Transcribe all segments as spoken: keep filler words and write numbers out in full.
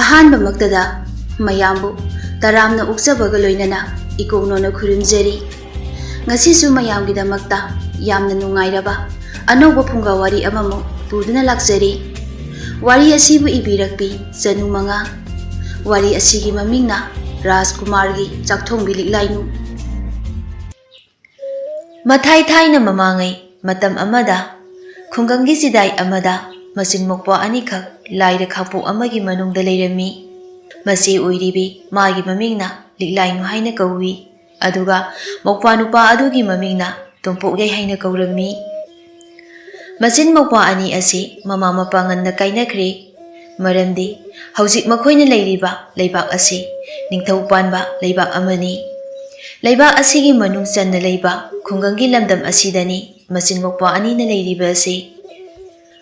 ꯑꯍꯥꯟꯕꯃꯛꯇꯗ ꯃꯌꯥꯝꯕꯨ ꯇꯔꯥꯝꯅ ꯑꯣꯛꯆꯕꯒ ꯂꯣꯏꯅꯅ ꯏꯀꯣꯛꯅꯣꯅ ꯈꯨꯔꯨꯝꯖꯔꯤ꯫ ꯉꯁꯤꯁꯨ ꯃꯌꯥꯝꯒꯤꯗꯃꯛꯇ ꯌꯥꯝꯅ ꯅꯨꯡꯉꯥꯏꯔꯕ ꯑꯅꯧꯕ ꯐꯨꯡꯒꯥ ꯋꯥꯔꯤ ꯑꯃꯃꯨꯛ ꯄꯨꯗꯨꯅ ꯂꯥꯛꯆꯔꯤ꯫ ꯋꯥꯔꯤ ꯑꯁꯤꯕꯨ ꯏꯕꯤꯔꯛꯄꯤ ꯆꯅꯨ ꯃꯉꯥ꯫ ꯋꯥꯔꯤ ꯑꯁꯤꯒꯤ ꯃꯃꯤꯡꯅ ꯔꯥꯖꯀꯨꯃꯥꯔꯒꯤ ꯆꯥꯛꯊꯣꯡꯕꯤ ꯂꯤꯛꯂꯥꯏꯅꯨ꯫ ꯃꯊꯥꯏ ꯊꯥꯏꯅ ꯃꯃꯥꯡꯉꯩ ꯃꯇꯝ ꯑꯃꯗ ꯈꯨꯡꯒꯪꯒꯤ ꯆꯤꯗꯥꯏ ꯑꯃꯗ ꯃꯆꯤꯟ ꯃꯧꯄ꯭ꯋꯥ ꯑꯅꯤꯈꯛ ꯂꯥꯏꯔ ꯈꯥꯡꯄꯣꯛ ꯑꯃꯒꯤ ꯃꯅꯨꯡꯗ ꯂꯩꯔꯝꯃꯤ꯫ ꯃꯆꯦ ꯑꯣꯏꯔꯤꯕꯤ ꯃꯥꯒꯤ ꯃꯃꯤꯡꯅ ꯂꯤꯛꯂꯥꯏꯅꯨ ꯍꯥꯏꯅ ꯀꯧꯏ꯫ ꯑꯗꯨꯒ ꯃꯧꯄ꯭ꯋꯥ ꯅꯨꯄꯥ ꯑꯗꯨꯒꯤ ꯃꯃꯤꯡꯅ ꯇꯣꯝꯄꯣꯛ ꯌꯥꯏ ꯍꯥꯏꯅ ꯀꯧꯔꯝꯃꯤ꯫ ꯃꯆꯤꯟ ꯃꯧꯄ꯭ꯋꯥ ꯑꯅꯤ ꯑꯁꯤ ꯃꯃꯥ ꯃꯄꯥ ꯉꯟꯅ ꯀꯥꯏꯅꯈ꯭ꯔꯦ꯫ ꯃꯔꯝꯗꯤ ꯍꯧꯖꯤꯛ ꯃꯈꯣꯏꯅ ꯂꯩꯔꯤꯕ ꯂꯩꯕꯥꯛ ꯑꯁꯤ ꯅꯤꯡꯊꯧ ꯄꯥꯟꯕ ꯂꯩꯕꯥꯛ ꯑꯃꯅꯤ꯫ ꯂꯩꯕꯥꯛ ꯑꯁꯤꯒꯤ ꯃꯅꯨꯡ ꯆꯟꯅ ꯂꯩꯕ ꯈꯨꯡꯒꯪꯒꯤ ꯂꯝꯗꯝ ꯑꯁꯤꯗꯅꯤ ꯃꯆꯤꯟ ꯃꯧꯄ꯭ꯋꯥ ꯑꯅꯤꯅ ꯂꯩꯔꯤꯕ ꯑꯁꯤ꯫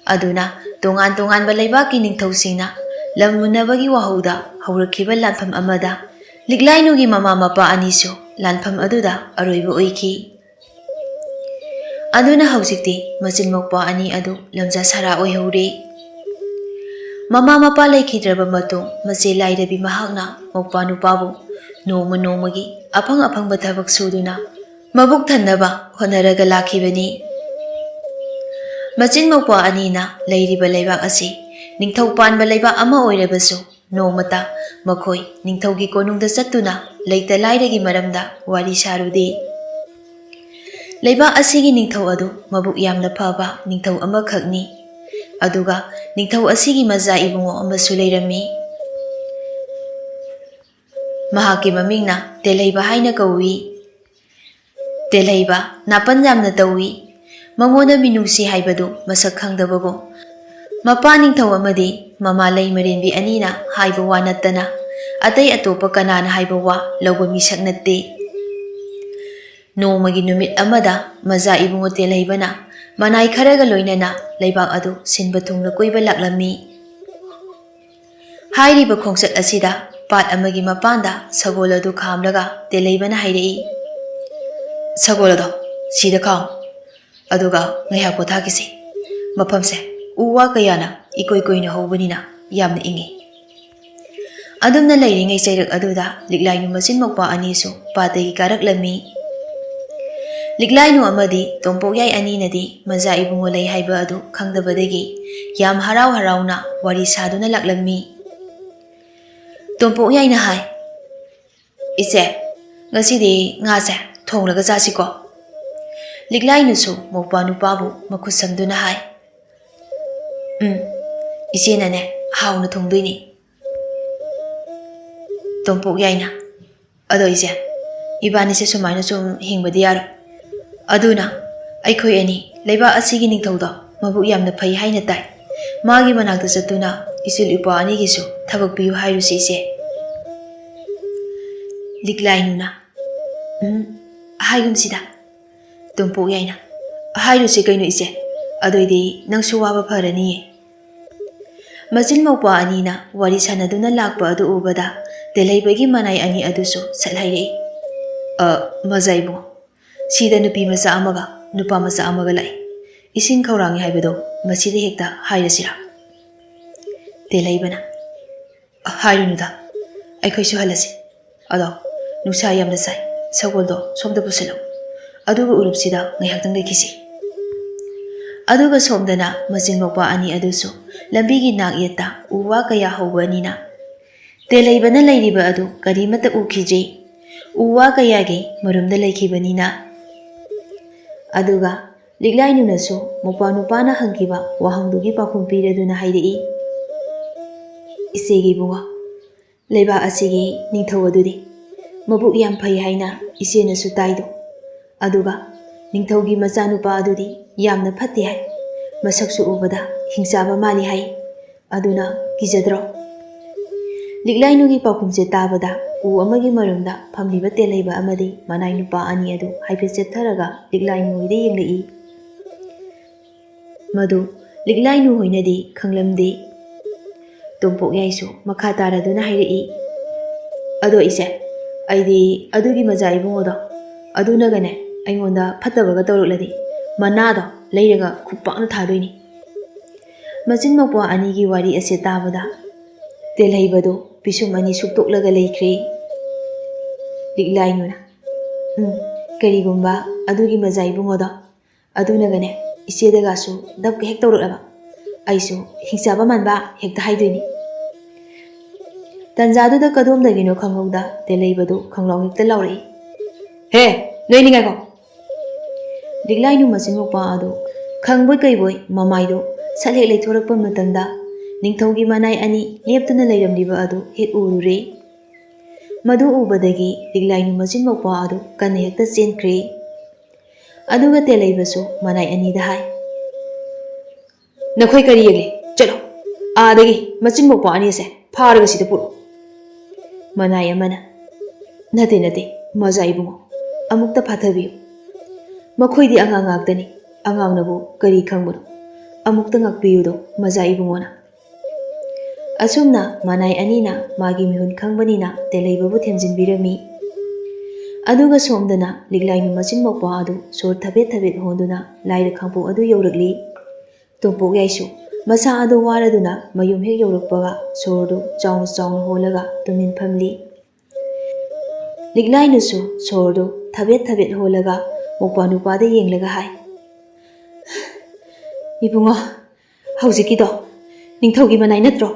ꯑꯗꯨꯅ ꯇꯣꯉꯥꯟ ꯇꯣꯉꯥꯟꯕ ꯂꯩꯕꯥꯛꯀꯤ ꯅꯤꯡꯊꯧꯁꯤꯡꯅ ꯂꯝ ꯃꯨꯟꯅꯕꯒꯤ ꯋꯥꯍꯧꯗ ꯍꯧꯔꯛꯈꯤꯕ ꯂꯥꯟꯐꯝ ꯑꯃꯗ ꯂꯤꯛꯂꯥꯏꯅꯨꯒꯤ ꯃꯃꯥ ꯃꯄꯥ ꯑꯅꯤꯁꯨ ꯂꯥꯟꯐꯝ ꯑꯗꯨꯗ ꯑꯔꯣꯏꯕ ꯑꯣꯏꯈꯤ꯫ ꯑꯗꯨꯅ ꯍꯧꯖꯤꯛꯇꯤ ꯃꯆꯤꯟ ꯃꯧꯄ꯭ꯋꯥ ꯑꯅꯤ ꯑꯗꯨ ꯂꯝꯖꯥ ꯁꯥꯔꯥ ꯑꯣꯏꯍꯧꯔꯦ꯫ ꯃꯃꯥ ꯃꯄꯥ ꯂꯩꯈꯤꯗ꯭ꯔꯕ ꯃꯇꯨꯡ ꯃꯆꯦ ꯂꯥꯏꯔꯕꯤ ꯃꯍꯥꯛꯅ ꯃꯧꯄ꯭ꯋꯥ ꯅꯨꯄꯥꯕꯨ ꯅꯣꯡꯃ ꯅꯣꯡꯃꯒꯤ ꯑꯐꯪ ꯑꯐꯪꯕ ꯊꯕꯛ ꯁꯨꯗꯨꯅ ꯃꯕꯨꯛ ꯊꯟꯅꯕ ꯍꯣꯠꯅꯔꯒ ꯂꯥꯛꯈꯤꯕꯅꯤ꯫ ꯃꯆꯤꯟ ꯃꯧꯄ꯭ꯋꯥ ꯑꯅꯤꯅ ꯂꯩꯔꯤꯕ ꯂꯩꯕꯥꯛ ꯑꯁꯤ ꯅꯤꯡꯊꯧ ꯄꯥꯟꯕ ꯂꯩꯕꯥꯛ ꯑꯃ ꯑꯣꯏꯔꯕꯁꯨ ꯅꯣꯡꯃꯇ ꯃꯈꯣꯏ ꯅꯤꯡꯊꯧꯒꯤ ꯀꯣꯅꯨꯡꯗ ꯆꯠꯇꯨꯅ ꯂꯩꯇ ꯂꯥꯏꯔꯒꯤ ꯃꯔꯝꯗ ꯋꯥꯔꯤ ꯁꯥꯔꯨꯗꯦ꯫ ꯂꯩꯕꯥꯛ ꯑꯁꯤꯒꯤ ꯅꯤꯡꯊꯧ ꯑꯗꯨ ꯃꯕꯨꯛ ꯌꯥꯝꯅ ꯐꯕ ꯅꯤꯡꯊꯧ ꯑꯃꯈꯛꯅꯤ꯫ ꯑꯗꯨꯒ ꯅꯤꯡꯊꯧ ꯑꯁꯤꯒꯤ ꯃꯆꯥ ꯏꯕꯨꯡꯉꯣ ꯑꯃꯁꯨ ꯂꯩꯔꯝꯃꯤ꯫ ꯃꯍꯥꯛꯀꯤ ꯃꯃꯤꯡꯅ ꯇꯦꯜꯍꯩꯕ ꯍꯥꯏꯅ ꯀꯧꯏ꯫ ꯇꯦꯜꯍꯩꯕ ꯅꯥꯄꯟ ꯌꯥꯝꯅ ꯇꯧꯏ꯫ ꯃꯉꯣꯟꯗ ꯃꯤꯅꯨꯡꯁꯤ ꯍꯥꯏꯕꯗꯨ ꯃꯁꯛ ꯈꯪꯗꯕꯒꯨꯝ꯫ ꯃꯄꯥ ꯅꯤꯡꯊꯧ ꯑꯃꯗꯤ ꯃꯃꯥ ꯂꯩꯃꯔꯦꯟꯕꯤ ꯑꯅꯤꯅ ꯍꯥꯏꯕ ꯋꯥ ꯅꯠꯇꯅ ꯑꯇꯩ ꯑꯇꯣꯞꯄ ꯀꯅꯥꯅ ꯍꯥꯏꯕ ꯋꯥ ꯂꯧꯕ ꯃꯤꯁꯛ ꯅꯠꯇꯦ꯫ ꯅꯣꯡꯃꯒꯤ ꯅꯨꯃꯤꯠ ꯑꯃꯗ ꯃꯆꯥ ꯏꯕꯨꯡꯉꯣ ꯇꯦꯜꯍꯩꯕꯅ ꯃꯅꯥꯏ ꯈꯔꯒ ꯂꯣꯏꯅꯅ ꯂꯩꯕꯥꯛ ꯑꯗꯨ ꯁꯤꯟꯕ ꯊꯨꯡꯅ ꯀꯣꯏꯕ ꯂꯥꯛꯂꯝꯃꯤ꯫ ꯍꯥꯏꯔꯤꯕ ꯈꯣꯡꯆꯠ ꯑꯁꯤꯗ ꯄꯥꯠ ꯑꯃꯒꯤ ꯃꯄꯥꯟꯗ ꯁꯒꯣꯜ ꯑꯗꯨ ꯈꯥꯝꯂꯒ ꯇꯦꯜꯍꯩꯕꯅ ꯍꯥꯏꯔꯛꯏ, "ꯁꯒꯣꯜ ꯑꯗꯣ ꯁꯤꯗ ꯈꯥꯝꯃꯨ, ꯑꯗꯨꯒ ꯉꯥꯏꯍꯥꯛ ꯄꯣꯊꯥꯈꯤꯁꯤ꯫ ꯃꯐꯝꯁꯦ ꯎ ꯋꯥ ꯀꯌꯥꯅ ꯏꯀꯣꯏ ꯀꯣꯏꯅ ꯍꯧꯕꯅꯤꯅ ꯌꯥꯝꯅ ꯏꯪꯉꯤ꯫" ꯑꯗꯨꯝꯅ ꯂꯩꯔꯤꯉꯩ ꯆꯩꯔꯛ ꯑꯗꯨꯗ ꯂꯤꯛꯂꯥꯏꯅꯨ ꯃꯆꯤꯟ ꯃꯧꯄ꯭ꯋꯥ ꯑꯅꯤꯁꯨ ꯄꯥꯠꯇꯒꯤ ꯀꯥꯔꯛꯂꯝꯃꯤ꯫ ꯂꯤꯛꯂꯥꯏꯅꯨ ꯑꯃꯗꯤ ꯇꯣꯝꯄꯣꯛꯌꯥꯏ ꯑꯅꯤꯅꯗꯤ ꯃꯖꯥ ꯏꯕꯨꯡꯉꯣ ꯂꯩ ꯍꯥꯏꯕ ꯑꯗꯨ ꯈꯪꯗꯕꯗꯒꯤ ꯌꯥꯝ ꯍꯔꯥꯎ ꯍꯔꯥꯎꯅ ꯋꯥꯔꯤ ꯁꯥꯗꯨꯅ ꯂꯥꯛꯂꯝꯃꯤ꯫ ꯇꯣꯝꯄꯣꯛꯌꯥꯏꯅ ꯍꯥꯏ, "ꯏꯆꯦ, ꯉꯁꯤꯗꯤ ꯉꯥꯁꯦ ꯊꯣꯡꯂꯒ ꯆꯥꯁꯤꯀꯣ?" ꯂꯤꯛꯂꯥꯏꯅꯨꯁꯨ ꯃꯧꯄ꯭ꯋꯥ ꯅꯨꯄꯥꯕꯨ ꯃꯈꯨꯠ ꯁꯝꯗꯨꯅ ꯍꯥꯏ, "ꯎꯝ, ꯏꯆꯦꯅꯅꯦ ꯍꯥꯎꯅ ꯊꯣꯡꯗꯣꯏꯅꯤ꯫" ꯇꯣꯝꯄꯣꯛ ꯌꯥꯏꯅ, "ꯑꯗꯣ ꯏꯆꯦ, ꯏꯕꯥꯅꯤꯁꯦ ꯁꯨꯃꯥꯏꯅ ꯁꯨꯝ ꯍꯤꯡꯕꯗꯤ ꯌꯥꯔꯣꯏ꯫ ꯑꯗꯨꯅ ꯑꯩꯈꯣꯏ ꯑꯅꯤ ꯂꯩꯕꯥꯛ ꯑꯁꯤꯒꯤ ꯅꯤꯡꯊꯧꯗꯣ ꯃꯕꯨꯛ ꯌꯥꯝꯅ ꯐꯩ ꯍꯥꯏꯅ ꯇꯥꯏ꯫ ꯃꯥꯒꯤ ꯃꯅꯥꯛꯇ ꯆꯠꯇꯨꯅ ꯏꯆꯤꯜ ꯏꯄ꯭ꯋꯥ ꯑꯅꯤꯒꯤꯁꯨ ꯊꯕꯛ ꯄꯤꯌꯨ ꯍꯥꯏꯔꯨꯁꯤ ꯏꯆꯦ꯫" ꯂꯤꯛꯂꯥꯏꯅꯨꯅ, "ꯎꯝ, ꯍꯥꯏꯒꯨꯝꯁꯤꯗ꯫" ꯇꯣꯝꯄꯣꯛ ꯌꯥꯏꯅ, "ꯍꯥꯏꯔꯨꯁꯤ ꯀꯩꯅꯣ ꯏꯆꯦ, ꯑꯗꯨꯏꯗꯤ ꯅꯪꯁꯨ ꯋꯥꯕ ꯐꯔꯅꯤꯌꯦ꯫" ꯃꯆꯤꯟ ꯃꯧꯄ꯭ꯋꯥ ꯑꯅꯤꯅ ꯋꯥꯔꯤ ꯁꯥꯟꯅꯗꯨꯅ ꯂꯥꯛꯄ ꯑꯗꯨ ꯎꯕꯗ ꯇꯦꯜꯍꯩꯕꯒꯤ ꯃꯅꯥꯏ ꯑꯅꯤ ꯑꯗꯨꯁꯨ ꯁꯠ ꯍꯥꯏꯔꯛꯏ, "ꯑ, ꯃꯖꯥ ꯏꯕꯨꯡꯉꯣ, ꯁꯤꯗ ꯅꯨꯄꯤ ꯃꯆꯥ ꯑꯃꯒ ꯅꯨꯄꯥ ꯃꯆꯥ ꯑꯃꯒ ꯂꯥꯛꯏ꯫ ꯏꯁꯤꯡ ꯈꯧꯔꯥꯡꯉꯤ ꯍꯥꯏꯕꯗꯣ ꯃꯁꯤꯗ ꯍꯦꯛꯇ ꯍꯥꯏꯔꯁꯤꯔꯥ?" ꯇꯦꯜꯍꯩꯕꯅ, "ꯍꯥꯏꯔꯨꯅꯨꯗ, ꯑꯩꯈꯣꯏꯁꯨ ꯍꯜꯂꯁꯤ꯫ ꯑꯗꯣ ꯅꯨꯡꯁꯥ ꯌꯥꯝꯅ ꯁꯥꯏ, ꯁꯒꯣꯜꯗꯣ ꯁꯣꯝꯗ ꯄꯨꯁꯤꯜꯂꯛꯎ, ꯑꯗꯨꯒ ꯎꯔꯨꯞꯁꯤꯗ ꯉꯥꯏꯍꯥꯛꯇꯪ ꯂꯩꯈꯤꯁꯤ꯫" ꯑꯗꯨꯒ ꯁꯣꯝꯗꯅ ꯃꯆꯤꯟ ꯃꯧꯄ꯭ꯋꯥ ꯑꯅꯤ ꯑꯗꯨꯁꯨ ꯂꯝꯕꯤꯒꯤ ꯅꯥꯛ ꯌꯦꯠꯇ ꯎ ꯋꯥ ꯀꯌꯥ ꯍꯧꯕꯅꯤꯅ ꯇꯦꯜꯍꯩꯕꯅ ꯂꯩꯔꯤꯕ ꯑꯗꯨ ꯀꯔꯤꯃꯠꯇ ꯎꯈꯤꯗ꯭ꯔꯤ꯫ ꯎ ꯋꯥ ꯀꯌꯥꯒꯤ ꯃꯔꯨꯝꯗ ꯂꯩꯈꯤꯕꯅꯤꯅ꯫ ꯑꯗꯨꯒ ꯂꯤꯛꯂꯥꯏꯅꯨꯅꯁꯨ ꯃꯧꯄ꯭ꯋꯥ ꯅꯨꯄꯥꯅ ꯍꯪꯈꯤꯕ ꯋꯥꯍꯪꯗꯨꯒꯤ ꯄꯥꯎꯈꯨꯝ ꯄꯤꯔꯗꯨꯅ ꯍꯥꯏꯔꯛꯏ, "ꯏꯆꯦꯒꯤ ꯏꯕꯨꯡꯉꯣ, ꯂꯩꯕꯥꯛ ꯑꯁꯤꯒꯤ ꯅꯤꯡꯊꯧ ꯑꯗꯨꯗꯤ ꯃꯕꯨꯛ ꯌꯥꯝ ꯐꯩ ꯍꯥꯏꯅ ꯏꯆꯦꯅꯁꯨ ꯇꯥꯏꯗꯣ꯫ ꯑꯗꯨꯒ ꯅꯤꯡꯊꯧꯒꯤ ꯃꯆꯥꯅꯨꯄꯥ ꯑꯗꯨꯗꯤ ꯌꯥꯝꯅ ꯐꯠꯇꯦ ꯍꯥꯏ꯫ ꯃꯁꯛꯁꯨ ꯎꯕꯗ ꯍꯤꯡꯆꯥꯕ ꯃꯥꯜꯂꯤ ꯍꯥꯏ꯫ ꯑꯗꯨꯅ ꯀꯤꯖꯗ꯭ꯔꯣ?" ꯂꯤꯛꯂꯥꯏꯅꯨꯒꯤ ꯄꯥꯎꯈꯨꯝꯁꯦ ꯇꯥꯕꯗ ꯎ ꯑꯃꯒꯤ ꯃꯔꯨꯝꯗ ꯐꯝꯂꯤꯕ ꯇꯦꯜꯍꯩꯕ ꯑꯃꯗꯤ ꯃꯅꯥꯏ ꯅꯨꯄꯥ ꯑꯅꯤ ꯑꯗꯨ ꯍꯥꯏꯐꯦꯠ ꯆꯦꯞꯊꯔꯒ ꯂꯤꯛꯂꯥꯏꯅꯨ ꯍꯣꯏꯗ ꯌꯦꯡꯂꯛꯏ꯫ ꯃꯗꯨ ꯂꯤꯛꯂꯥꯏꯅꯨ ꯍꯣꯏꯅꯗꯤ ꯈꯪꯂꯝꯗꯦ꯫ ꯇꯣꯝꯄꯣꯛ ꯌꯥꯏꯁꯨ ꯃꯈꯥ ꯇꯥꯔꯗꯨꯅ ꯍꯥꯏꯔꯛꯏ, "ꯑꯗꯣ ꯏꯆꯦ, ꯑꯩꯗꯤ ꯑꯗꯨꯒꯤ ꯃꯖꯥ ꯏꯕꯨꯡꯉꯣꯗꯣ ꯑꯗꯨꯅꯒꯅꯦ ꯑꯩꯉꯣꯟꯗ ꯐꯠꯇꯕꯒ ꯇꯧꯔꯛꯂꯗꯤ ꯃꯅꯥꯗꯣ ꯂꯩꯔꯒ ꯈꯨꯄꯥꯛꯅ ꯊꯥꯗꯣꯏꯅꯤ꯫" ꯃꯆꯤꯟ ꯃꯧꯄ꯭ꯋꯥ ꯑꯅꯤꯒꯤ ꯋꯥꯔꯤ ꯑꯁꯦ ꯇꯥꯕꯗ ꯇꯦꯜꯍꯩꯕꯗꯨ ꯄꯤꯁꯨꯝ ꯑꯅꯤ ꯁꯨꯛꯇꯣꯛꯂꯒ ꯂꯩꯈ꯭ꯔꯦ꯫ ꯂꯤꯛꯂꯥꯏꯅꯨꯅ, "ꯎꯝ, ꯀꯔꯤꯒꯨꯝꯕ ꯑꯗꯨꯒꯤ ꯃꯖꯥ ꯏꯕꯨꯡꯉꯣꯗꯣ ꯑꯗꯨꯅꯒꯅꯦ, ꯏꯆꯦꯗꯒꯁꯨ ꯗꯞꯀ ꯍꯦꯛ ꯇꯧꯔꯛꯂꯕ, ꯑꯩꯁꯨ ꯍꯤꯡꯆꯥꯕ ꯃꯥꯟꯕ ꯍꯦꯛꯇ ꯍꯥꯏꯗꯣꯏꯅꯤ꯫" ꯇꯟꯖꯥꯗꯨꯗ ꯀꯗꯣꯝꯗꯒꯤꯅꯣ ꯈꯪꯍꯧꯗ ꯇꯦꯂꯩꯕꯗꯨ ꯈꯪꯂꯥꯎ ꯍꯦꯛꯇ ꯂꯥꯎꯔꯛꯏ꯫ "ꯍꯦ, ꯅꯣꯏꯅꯤ ꯉꯥꯏꯈꯣ!" ꯂꯤꯛꯂꯥꯏꯅꯨ ꯃꯆꯤꯟ ꯃꯧꯄ꯭ꯋꯥ ꯑꯗꯨ ꯈꯪꯕꯣꯏ ꯀꯩꯕꯣꯏ ꯃꯃꯥꯏꯗꯨ ꯁꯠ ꯍꯦꯛ ꯂꯩꯊꯣꯔꯛꯄ ꯃꯇꯝꯗ, ꯅꯤꯡꯊꯧꯒꯤ ꯃꯅꯥꯏ ꯑꯅꯤ ꯂꯦꯞꯇꯨꯅ ꯂꯩꯔꯝꯂꯤꯕ ꯑꯗꯨ ꯍꯦꯛ ꯎꯔꯨꯔꯦ꯫ ꯃꯗꯨ ꯎꯕꯗꯒꯤ ꯂꯤꯛꯂꯥꯏꯅꯨ ꯃꯆꯤꯟ ꯃꯧꯄ꯭ꯋꯥ ꯑꯗꯨ ꯀꯟꯅ ꯍꯦꯛꯇ ꯆꯦꯟꯈ꯭ꯔꯦ꯫ ꯑꯗꯨꯒ ꯇꯦꯂꯩꯕꯁꯨ ꯃꯅꯥꯏ ꯑꯅꯤꯗ ꯍꯥꯏ, "ꯅꯈꯣꯏ ꯀꯔꯤ ꯌꯦꯡꯂꯤ? ꯆꯠꯂꯣ, ꯑꯥꯗꯒꯤ ꯃꯆꯤꯟ ꯃꯧꯄ꯭ꯋꯥ ꯑꯅꯤꯁꯦ ꯐꯥꯔꯒ ꯁꯤꯗ ꯄꯨꯔꯛꯎ꯫" ꯃꯅꯥꯏ ꯑꯃꯅ, "ꯅꯠꯇꯦ, ꯅꯠꯇꯦ, ꯃꯖꯥ ꯏꯕꯨꯡꯉꯣ, ꯑꯃꯨꯛꯇ ꯐꯥꯊꯕꯤꯌꯨ꯫ ꯃꯈꯣꯏꯗꯤ ꯑꯉꯥꯡ ꯉꯥꯛꯇꯅꯤ, ꯑꯉꯥꯡꯅꯕꯨ ꯀꯔꯤ ꯈꯪꯕꯅꯣ? ꯑꯃꯨꯛꯇ ꯉꯥꯛꯄꯤꯌꯨꯗꯣ, ꯃꯖꯥ ꯏꯕꯨꯡꯉꯣꯅ꯫" ꯑꯁꯨꯝꯅ ꯃꯅꯥꯏ ꯑꯅꯤꯅ ꯃꯥꯒꯤ ꯃꯤꯍꯨꯟ ꯈꯪꯕꯅꯤꯅ ꯇꯦꯂꯩꯕꯕꯨ ꯊꯦꯝꯖꯤꯟꯕꯤꯔꯝꯃꯤ꯫ ꯑꯗꯨꯒ ꯁꯣꯝꯗꯅ ꯂꯤꯛꯂꯥꯏꯅꯨ ꯃꯆꯤꯟ ꯃꯧꯄ꯭ꯋꯥ ꯑꯗꯨ ꯁꯣꯔ ꯊꯕꯦꯠ ꯊꯕꯦꯠ ꯍꯣꯟꯗꯨꯅ ꯂꯥꯏꯔ ꯈꯥꯡꯄꯣꯛ ꯑꯗꯨ ꯌꯧꯔꯛꯂꯤ꯫ ꯇꯣꯝꯄꯣꯛ ꯌꯥꯏꯁꯨ ꯃꯁꯥ ꯑꯗꯨ ꯋꯥꯔꯗꯨꯅ ꯃꯌꯨꯝ ꯍꯦꯛ ꯌꯧꯔꯛꯄꯒ ꯁꯣꯔꯗꯨ ꯆꯥꯎꯅ ꯆꯥꯎꯅ ꯍꯣꯜꯂꯒ ꯇꯨꯃꯤꯟ ꯐꯝꯂꯤ꯫ ꯂꯤꯛꯂꯥꯏꯅꯨꯁꯨ ꯁꯣꯔꯗꯨ ꯊꯕꯦꯠ ꯊꯕꯦꯠ ꯍꯣꯜꯂꯒ ꯃꯧꯄ꯭ꯋꯥ ꯅꯨꯄꯥꯗ ꯌꯦꯡꯂꯒ ꯍꯥꯏ, "ꯏꯕꯨꯡꯉꯣ, ꯍꯧꯖꯤꯛꯀꯤꯗꯣ ꯅꯤꯡꯊꯧꯒꯤ ꯃꯅꯥꯏ ꯅꯠꯇ꯭ꯔꯣ?"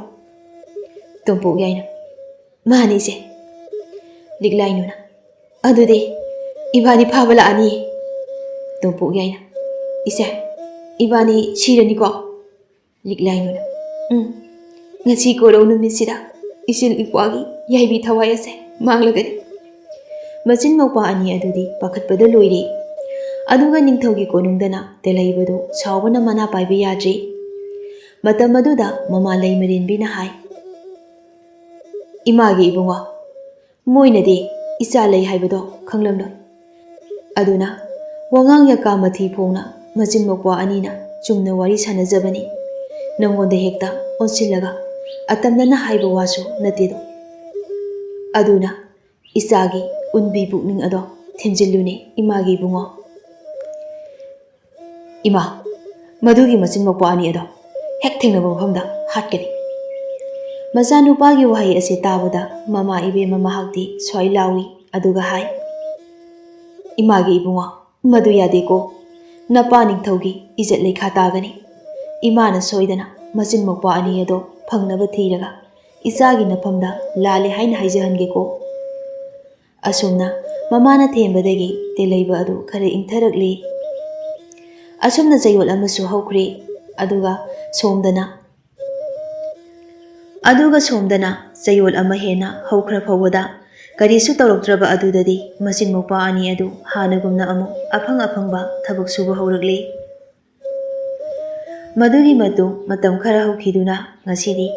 ꯇꯣꯝꯄꯣꯛ ꯌꯥꯏꯅ, "ꯃꯥꯅꯤ, ꯏꯆꯦ꯫" ꯂꯤꯛꯂꯥꯏꯅꯨꯅ, "ꯑꯗꯨꯗꯤ ꯏꯕꯥꯅꯤ ꯐꯥꯕ ꯂꯥꯛꯑꯅꯤ꯫" ꯇꯣꯝꯄꯣꯛ ꯌꯥꯏꯅ, "ꯏꯆꯦ, ꯏꯕꯥꯅꯤ ꯁꯤꯔꯅꯤꯀꯣ?" ꯂꯤꯛꯂꯥꯏꯅꯨꯅ, "ꯎꯝ, ꯉꯁꯤ ꯀꯣꯔꯧ ꯅꯨꯃꯤꯠꯁꯤꯗ ꯏꯆꯤꯜ ꯏꯄ꯭ꯋꯥꯒꯤ ꯌꯥꯏꯕꯤ ꯊꯋꯥꯏ ꯑꯁꯦ ꯃꯥꯡꯂꯒꯅꯤ꯫" ꯃꯆꯤꯟ ꯃꯧꯄ꯭ꯋꯥ ꯑꯅꯤ ꯑꯗꯨꯗꯤ ꯄꯥꯈꯠꯄꯗ ꯂꯣꯏꯔꯦ꯫ ꯑꯗꯨꯒ ꯅꯤꯡꯊꯧꯒꯤ ꯀꯣꯅꯨꯡꯗꯅ ꯇꯦꯂꯩꯕꯗꯨ ꯁꯥꯎꯕꯅ ꯃꯅꯥ ꯄꯥꯏꯕ ꯌꯥꯗ꯭ꯔꯦ꯫ ꯃꯇꯝ ꯑꯗꯨꯗ ꯃꯃꯥ ꯂꯩꯃꯔꯦꯟꯕꯤꯅ ꯍꯥꯏ, "ꯏꯃꯥꯒꯤ ꯏꯕꯨꯡꯉꯣ, ꯃꯣꯏꯅꯗꯤ ꯏꯆꯥ ꯂꯩ ꯍꯥꯏꯕꯗꯣ ꯈꯪꯂꯝꯂꯣꯏ꯫ ꯑꯗꯨꯅ ꯋꯥꯉꯥꯡ ꯌꯥꯀꯥ ꯃꯊꯤ ꯐꯣꯡꯅ ꯃꯆꯤꯟ ꯃꯧꯄ꯭ꯋꯥ ꯑꯅꯤꯅ ꯆꯨꯝꯅ ꯋꯥꯔꯤ ꯁꯥꯟꯅꯖꯕꯅꯤ꯫ ꯅꯪꯉꯣꯟꯗ ꯍꯦꯛꯇ ꯑꯣꯟꯁꯤꯜꯂꯒ ꯑꯇꯝꯅꯅ ꯍꯥꯏꯕ ꯋꯥꯁꯨ ꯅꯠꯇꯦꯗꯣ꯫ ꯑꯗꯨꯅ ꯏꯆꯥꯒꯤ ꯎꯟꯕꯤ ꯄꯨꯛꯅꯤꯡ ꯑꯗꯣ ꯊꯦꯝꯖꯤꯜꯂꯨꯅꯦ ꯏꯃꯥꯒꯤ ꯏꯕꯨꯡꯉꯣ꯫" "ꯏꯃꯥ, ꯃꯗꯨꯒꯤ ꯃꯆꯤꯟ ꯃꯧꯄ꯭ꯋꯥ ꯑꯅꯤ ꯑꯗꯣ ꯍꯦꯛ ꯊꯦꯡꯅꯕ ꯃꯐꯝꯗ ꯍꯥꯠꯀꯅꯤ꯫" ꯃꯆꯥꯅꯨꯄꯥꯒꯤ ꯋꯥꯍꯩ ꯑꯁꯤ ꯇꯥꯕꯗ ꯃꯃꯥ ꯏꯕꯦꯝꯃ ꯃꯍꯥꯛꯇꯤ ꯁ꯭ꯋꯥꯏ ꯂꯥꯎꯏ, ꯑꯗꯨꯒ ꯍꯥꯏ, "ꯏꯃꯥꯒꯤ ꯏꯕꯨꯡꯉꯣ, ꯃꯗꯨ ꯌꯥꯗꯦꯀꯣ꯫ ꯅꯄꯥ ꯅꯤꯡꯊꯧꯒꯤ ꯏꯖꯠ ꯂꯩꯈꯥ ꯇꯥꯒꯅꯤ꯫ ꯏꯃꯥꯅ ꯁꯣꯏꯗꯅ ꯃꯆꯤꯟ ꯃꯧꯄ꯭ꯋꯥ ꯑꯅꯤ ꯑꯗꯣ ꯐꯪꯅꯕ ꯊꯤꯔꯒ ꯏꯆꯥꯒꯤ ꯅꯐꯝꯗ ꯂꯥꯜꯂꯦ ꯍꯥꯏꯅ ꯍꯥꯏꯖꯍꯟꯒꯦꯀꯣ꯫" ꯑꯁꯨꯝꯅ ꯃꯃꯥꯅ ꯊꯦꯝꯕꯗꯒꯤ ꯇꯦꯂꯩꯕ ꯑꯗꯨ ꯈꯔ ꯏꯪꯊꯔꯛꯂꯤ꯫ ꯑꯁꯨꯝꯅ ꯆꯌꯣꯜ ꯑꯃꯁꯨ ꯍꯧꯈ꯭ꯔꯦ꯫ ꯑꯗꯨꯒ ꯁꯣꯝꯗꯅ, ꯑꯗꯨꯒ ꯁꯣꯝꯗꯅ ꯆꯌꯣꯜ ꯑꯃ ꯍꯦꯟꯅ ꯍꯧꯈ꯭ꯔ ꯐꯥꯎꯕꯗ ꯀꯔꯤꯁꯨ ꯇꯧꯔꯛꯇ꯭ꯔꯕ ꯑꯗꯨꯗꯗꯤ ꯃꯆꯤꯟ ꯃꯧꯄ꯭ꯋꯥ ꯑꯅꯤ ꯑꯗꯨ ꯍꯥꯟꯅꯒꯨꯝꯅ ꯑꯃꯨꯛ ꯑꯐꯪ ꯑꯐꯪꯕ ꯊꯕꯛ ꯁꯨꯕ ꯍꯧꯔꯛꯂꯤ꯫ ꯃꯗꯨꯒꯤ ꯃꯇꯨꯡ ꯃꯇꯝ ꯈꯔ ꯍꯧꯈꯤꯗꯨꯅ ꯉꯁꯤꯗꯤ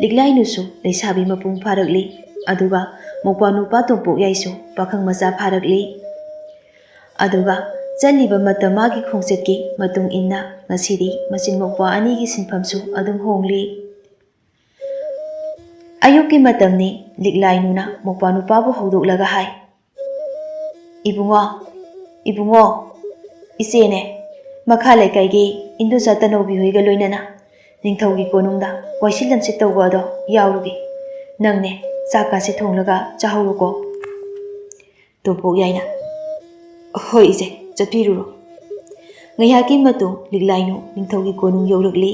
ꯂꯤꯛꯂꯥꯏꯅꯨꯁꯨ ꯂꯩꯁꯥꯕꯤ ꯃꯄꯨꯡ ꯐꯥꯔꯛꯂꯤ, ꯑꯗꯨꯒ ꯃꯧꯄ꯭ꯋꯥ ꯅꯨꯄꯥ ꯇꯣꯝꯄꯣꯛ ꯌꯥꯏꯁꯨ ꯄꯥꯈꯪ ꯃꯆꯥ ꯐꯥꯔꯛꯂꯤ꯫ ꯑꯗꯨꯒ ꯆꯠꯂꯤꯕ ꯃꯇꯝ ꯃꯥꯒꯤ ꯈꯣꯡꯆꯠꯀꯤ ꯃꯇꯨꯡ ꯏꯟꯅ ꯉꯁꯤꯗꯤ ꯃꯆꯤꯟ ꯃꯧꯄ꯭ꯋꯥ ꯑꯅꯤꯒꯤ ꯁꯤꯟꯐꯝꯁꯨ ꯑꯗꯨꯝ ꯍꯣꯡꯂꯤ꯫ ꯑꯌꯨꯛꯀꯤ ꯃꯇꯝꯅꯤ꯫ ꯂꯤꯛꯂꯥꯏꯅꯨꯅ ꯃꯧꯄ꯭ꯋꯥ ꯅꯨꯄꯥꯕꯨ ꯍꯧꯗꯣꯛꯂꯒ ꯍꯥꯏ, "ꯏꯕꯨꯡꯉꯣ, ꯏꯕꯨꯡꯉꯣ, ꯏꯆꯦꯅꯦ, ꯃꯈꯥ ꯂꯩꯀꯥꯏꯒꯤ ꯏꯟꯗꯣꯆꯥ ꯇꯅꯧꯕꯤ ꯍꯣꯏꯒ ꯂꯣꯏꯅꯅ ꯅꯤꯡꯊꯧꯒꯤ ꯀꯣꯅꯨꯡꯗ ꯋꯥꯏꯁꯤꯠ ꯂꯝꯁꯤꯠ ꯇꯧꯕ ꯑꯗꯣ ꯌꯥꯎꯔꯨꯒꯦ꯫ ꯅꯪꯅꯦ ꯆꯥꯛ ꯀꯥꯁꯦ ꯊꯣꯡꯂꯒ ꯆꯥꯍꯧꯔꯣꯀꯣ꯫" ꯇꯣꯝꯄꯣꯛ ꯌꯥꯏꯅ, "ꯍꯣꯏ ꯏꯆꯦ, ꯆꯠꯄꯤꯔꯨꯔꯣ꯫" ꯉꯥꯏꯍꯥꯛꯀꯤ ꯃꯇꯨꯡ ꯂꯤꯛꯂꯥꯏꯅꯨ ꯅꯤꯡꯊꯧꯒꯤ ꯀꯣꯅꯨꯡ ꯌꯧꯔꯛꯂꯤ꯫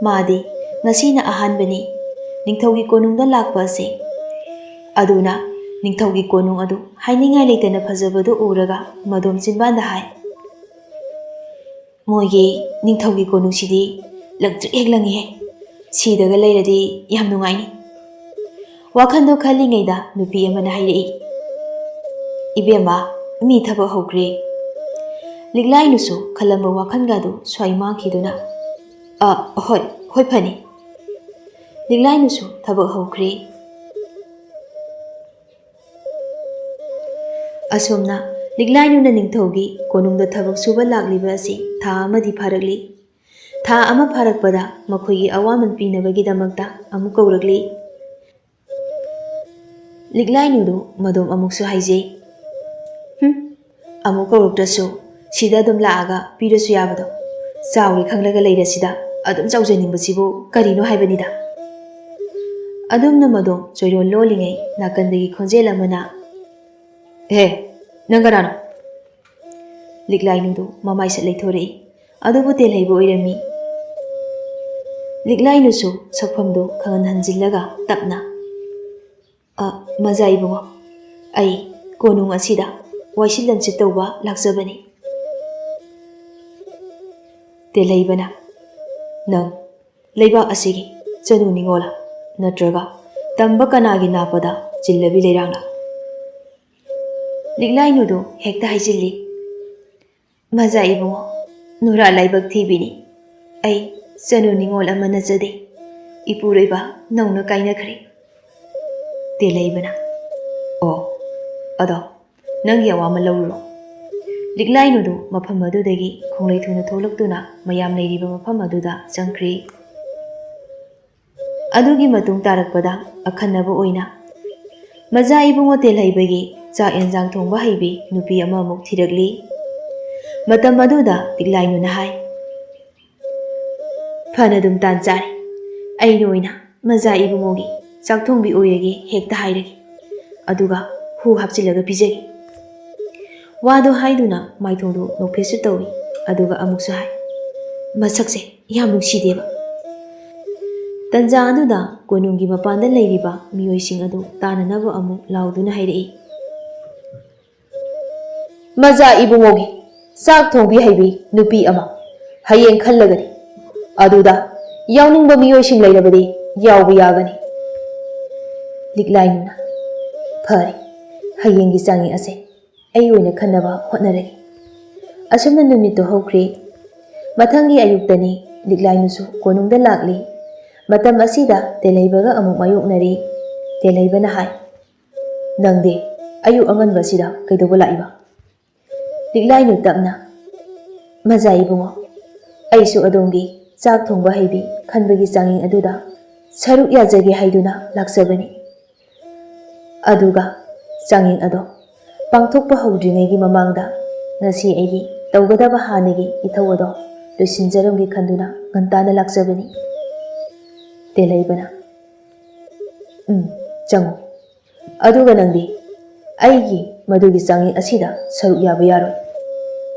ꯃꯥꯗꯤ ꯉꯁꯤꯅ ꯑꯍꯥꯟꯕꯅꯤ ꯅꯤꯡꯊꯧꯒꯤ ꯀꯣꯅꯨꯡꯗ ꯂꯥꯛꯄ ꯑꯁꯤ꯫ ꯑꯗꯨꯅ ꯅꯤꯡꯊꯧꯒꯤ ꯀꯣꯅꯨꯡ ꯑꯗꯨ ꯍꯥꯏꯅꯤꯡꯉꯥꯏ ꯂꯩꯇꯅ ꯐꯖꯕꯗꯨ ꯎꯔꯒ ꯃꯗꯣꯝ ꯆꯤꯟꯕꯥꯟꯗ ꯍꯥꯏ, "ꯃꯣꯏꯒꯤ ꯅꯤꯡꯊꯧꯒꯤ ꯀꯣꯅꯨꯡꯁꯤꯗꯤ ꯂꯪꯇ꯭ꯔꯤꯛ ꯍꯦꯛ ꯂꯪꯉꯤꯍꯦ꯫ ꯁꯤꯗꯒ ꯂꯩꯔꯗꯤ ꯌꯥꯝ ꯅꯨꯡꯉꯥꯏꯅꯤ꯫" ꯋꯥꯈꯜꯗꯣ ꯈꯜꯂꯤꯉꯩꯗ ꯅꯨꯄꯤ ꯑꯃꯅ ꯍꯥꯏꯔꯛꯏ, "ꯏꯕꯦꯝꯃ, ꯃꯤ ꯊꯕꯛ ꯍꯧꯈ꯭ꯔꯦ꯫" ꯂꯤꯛꯂꯥꯏꯅꯨꯁꯨ ꯈꯜꯂꯝꯕ ꯋꯥꯈꯜꯒꯗꯨ ꯁ꯭ꯋꯥꯏ ꯃꯥꯡꯈꯤꯗꯨꯅ, "ꯑ, ꯍꯣꯏ, ꯍꯣꯏ, ꯐꯅꯤ꯫" ꯂꯤꯛꯂꯥꯏꯅꯨꯁꯨ ꯊꯕꯛ ꯍꯧꯈ꯭ꯔꯦ꯫ ꯑꯁꯨꯝꯅ ꯂꯤꯛꯂꯥꯏꯅꯨꯅ ꯅꯤꯡꯊꯧꯒꯤ ꯀꯣꯅꯨꯡꯗ ꯊꯕꯛ ꯁꯨꯕ ꯂꯥꯛꯂꯤꯕ ꯑꯁꯤ ꯊꯥ ꯑꯃꯗꯤ ꯐꯥꯔꯛꯂꯤ꯫ ꯊꯥ ꯑꯃ ꯐꯥꯔꯛꯄꯗ ꯃꯈꯣꯏꯒꯤ ꯑꯋꯥꯃꯟ ꯄꯤꯅꯕꯒꯤꯗꯃꯛꯇ ꯑꯃꯨꯛ ꯀꯧꯔꯛꯂꯤ꯫ ꯂꯤꯛꯂꯥꯏꯅꯨꯗꯨ ꯃꯗꯣꯝ ꯑꯃꯨꯛꯁꯨ ꯍꯥꯏꯖꯩ, "ꯍꯨꯝ, ꯑꯃꯨꯛ ꯀꯧꯔꯛꯇ꯭ꯔꯁꯨ ꯁꯤꯗ ꯑꯗꯨꯝ ꯂꯥꯛꯑꯒ ꯄꯤꯔꯁꯨ ꯌꯥꯕꯗꯣ꯫ ꯆꯥꯎꯔꯦ ꯈꯪꯂꯒ ꯂꯩꯔꯁꯤꯗ ꯑꯗꯨꯝ ꯆꯥꯎꯖꯅꯤꯡꯕꯁꯤꯕꯨ ꯀꯔꯤꯅꯣ ꯍꯥꯏꯕꯅꯤꯗ꯫" ꯑꯗꯨꯝꯅ ꯃꯗꯣ ꯆꯣꯏꯔꯣꯜ ꯂꯣꯜꯂꯤꯉꯩ ꯅꯥꯀꯟꯗꯒꯤ ꯈꯣꯟꯖꯦꯜ ꯑꯃꯅ, "ꯍꯦ, ꯅꯪ ꯀꯅꯥꯅꯣ?" ꯂꯤꯛꯂꯥꯏꯅꯨꯗꯨ ꯃꯃꯥꯏꯁꯠ ꯂꯩꯊꯣꯔꯛꯏ꯫ ꯑꯗꯨꯕꯨ ꯇꯦꯜꯍꯩꯕ ꯑꯣꯏꯔꯝꯃꯤ꯫ ꯂꯤꯛꯂꯥꯏꯅꯨꯁꯨ ꯁꯛꯐꯝꯗꯨ ꯈꯪꯍꯟ ꯍꯟꯖꯤꯜꯂꯒ ꯇꯞꯅ, "ꯑ, ꯃꯖꯥ ꯏꯕꯨꯡꯉꯣ, ꯑꯩ ꯀꯣꯅꯨꯡ ꯑꯁꯤꯗ ꯋꯥꯏꯁꯤꯠ ꯂꯝꯁꯤꯠ ꯇꯧꯕ ꯂꯥꯛꯆꯕꯅꯤ꯫" ꯇꯦꯜꯍꯩꯕꯅ, "ꯅꯪ ꯂꯩꯕꯥꯛ ꯑꯁꯤꯒꯤ ꯆꯅꯨ ꯅꯤꯉꯣꯜꯂ, ꯅꯠꯇ꯭ꯔꯒ ꯇꯝꯕ ꯀꯅꯥꯒꯤ ꯅꯥꯞꯄꯗ ꯆꯤꯜꯂꯕꯤ ꯂꯩꯔꯥꯡꯂ?" ꯂꯤꯛꯂꯥꯏꯅꯨꯗꯨ ꯍꯦꯛꯇ ꯍꯥꯏꯖꯤꯜꯂꯤ, "ꯃꯖꯥ ꯏꯕꯨꯡꯉꯣ, ꯅꯨꯔꯥ ꯂꯥꯏꯕꯛ ꯊꯤꯕꯤꯅꯤ꯫ ꯑꯩ ꯆꯅꯨ ꯅꯤꯉꯣꯜ ꯑꯃ ꯅꯠꯆꯗꯦ꯫ ꯏꯄꯨꯔꯣꯏꯕ ꯅꯧꯅ ꯀꯥꯏꯅꯈ꯭ꯔꯦ꯫" ꯇꯦꯜꯍꯩꯕꯅ, "ꯑꯣ, ꯑꯗꯣ ꯅꯪꯒꯤ ꯑꯋꯥꯃꯟ ꯂꯧꯔꯨꯔꯣ꯫" ꯂꯤꯛꯂꯥꯏꯅꯨꯗꯨ ꯃꯐꯝ ꯑꯗꯨꯗꯒꯤ ꯈꯣꯡꯂꯩ ꯊꯨꯅ ꯊꯣꯛꯂꯛꯇꯨꯅ ꯃꯌꯥꯝ ꯂꯩꯔꯤꯕ ꯃꯐꯝ ꯑꯗꯨꯗ ꯆꯪꯈ꯭ꯔꯤ꯫ ꯑꯗꯨꯒꯤ ꯃꯇꯨꯡ ꯇꯥꯔꯛꯄꯗ ꯑꯈꯟꯅꯕ ꯑꯣꯏꯅ ꯃꯖꯥ ꯏꯕꯨꯡꯉꯣ ꯇꯦꯜꯍꯩꯕꯒꯤ ꯆꯥꯛ ꯑꯦꯟꯖꯥꯡ ꯊꯣꯡꯕ ꯍꯩꯕꯤ ꯅꯨꯄꯤ ꯑꯃꯃꯨꯛ ꯊꯤꯔꯛꯂꯤ꯫ ꯃꯇꯝ ꯑꯗꯨꯗ ꯂꯤꯛꯂꯥꯏꯅꯨꯅ ꯍꯥꯏ, "ꯐꯅ ꯑꯗꯨꯝ ꯇꯥꯟ ꯆꯥꯔꯦ꯫ ꯑꯩꯅ ꯑꯣꯏꯅ ꯃꯖꯥ ꯏꯕꯨꯡꯉꯣꯒꯤ ꯆꯥꯛ ꯊꯣꯡꯕꯤ ꯑꯣꯏꯔꯒꯦ ꯍꯦꯛꯇ ꯍꯥꯏꯔꯒꯦ꯫ ꯑꯗꯨꯒ ꯍꯨ ꯍꯥꯞꯆꯤꯜꯂꯒ ꯄꯤꯖꯒꯦ꯫" ꯋꯥꯗꯣ ꯍꯥꯏꯗꯨꯅ ꯃꯥꯏꯊꯣꯡꯗꯨ ꯅꯣꯛꯐꯦꯠꯁꯨ ꯇꯧꯏ꯫ ꯑꯗꯨꯒ ꯑꯃꯨꯛꯁꯨ ꯍꯥꯏ, "ꯃꯁꯛꯁꯦ ꯌꯥꯝ ꯅꯨꯡꯁꯤꯗꯦꯕ꯫" ꯇꯟꯖꯥ ꯑꯗꯨꯗ ꯀꯣꯅꯨꯡꯒꯤ ꯃꯄꯥꯟꯗ ꯂꯩꯔꯤꯕ ꯃꯤꯑꯣꯏꯁꯤꯡ ꯑꯗꯨ ꯇꯥꯅꯅꯕ ꯑꯃꯨꯛ ꯂꯥꯎꯗꯨꯅ ꯍꯥꯏꯔꯛꯏ, "ꯃꯖꯥ ꯏꯕꯨꯡꯉꯣꯒꯤ ꯆꯥꯛ ꯊꯣꯡꯕꯤ ꯍꯩꯕꯤ ꯅꯨꯄꯤ ꯑꯃ ꯍꯌꯦꯡ ꯈꯜꯂꯒꯅꯤ꯫ ꯑꯗꯨꯗ ꯌꯥꯎꯅꯤꯡꯕ ꯃꯤꯑꯣꯏꯁꯤꯡ ꯂꯩꯔꯕꯗꯤ ꯌꯥꯎꯕ ꯌꯥꯒꯅꯤ꯫" ꯂꯤꯛꯂꯥꯏꯅꯨꯅ, "ꯐꯔꯦ, ꯍꯌꯦꯡꯒꯤ ꯆꯥꯡꯌꯦꯡ ꯑꯁꯦ ꯑꯩ ꯑꯣꯏꯅ ꯈꯟꯅꯕ ꯍꯣꯠꯅꯔꯒꯦ꯫" ꯑꯁꯨꯝꯅ ꯅꯨꯃꯤꯠꯇꯨ ꯍꯧꯈ꯭ꯔꯦ꯫ ꯃꯊꯪꯒꯤ ꯑꯌꯨꯛꯇꯅꯤ ꯂꯤꯛꯂꯥꯏꯅꯨꯁꯨ ꯀꯣꯅꯨꯡꯗ ꯂꯥꯛꯂꯤ꯫ ꯃꯇꯝ ꯑꯁꯤꯗ ꯇꯦꯜꯍꯩꯕꯒ ꯑꯃꯨꯛ ꯃꯥꯌꯣꯛꯅꯔꯤ꯫ ꯇꯦꯜꯍꯩꯕꯅ ꯍꯥꯏ, "ꯅꯪꯗꯤ ꯑꯌꯨꯛ ꯑꯉꯟꯕꯁꯤꯗ ꯀꯩꯗꯧꯕ ꯂꯥꯛꯏꯕ?" ꯂꯤꯛꯂꯥꯏꯅꯨ ꯇꯞꯅ, "ꯃꯖꯥ ꯏꯕꯨꯡꯉꯣ, ꯑꯩꯁꯨ ꯑꯗꯣꯝꯒꯤ ꯆꯥꯛ ꯊꯣꯡꯕ ꯍꯩꯕꯤ ꯈꯟꯕꯒꯤ ꯆꯥꯡꯌꯦꯡ ꯑꯗꯨꯗ ꯁꯔꯨꯛ ꯌꯥꯖꯒꯦ ꯍꯥꯏꯗꯨꯅ ꯂꯥꯛꯆꯕꯅꯤ꯫ ꯑꯗꯨꯒ ꯆꯥꯡꯌꯦꯡ ꯑꯗꯣ ꯄꯥꯡꯊꯣꯛꯄ ꯍꯧꯗ꯭ꯔꯤꯉꯩꯒꯤ ꯃꯃꯥꯡꯗ ꯉꯁꯤ ꯑꯩꯒꯤ ꯇꯧꯒꯗꯕ ꯍꯥꯟꯅꯒꯤ ꯏꯊꯧ ꯑꯗꯣ ꯂꯣꯏꯁꯤꯟꯖꯔꯝꯒꯦ ꯈꯟꯗꯨꯅ ꯉꯟꯇꯥꯅ ꯂꯥꯛꯆꯕꯅꯤ꯫" ꯇꯦꯜꯍꯩꯕꯅ, "ꯎꯝ, ꯆꯪꯉꯨ꯫ ꯑꯗꯨꯒ ꯅꯪꯗꯤ ꯑꯩꯒꯤ ꯃꯗꯨꯒꯤ ꯆꯥꯛꯌꯦꯡ ꯑꯁꯤꯗ ꯁꯔꯨꯛ ꯌꯥꯕ ꯌꯥꯔꯣꯏ꯫"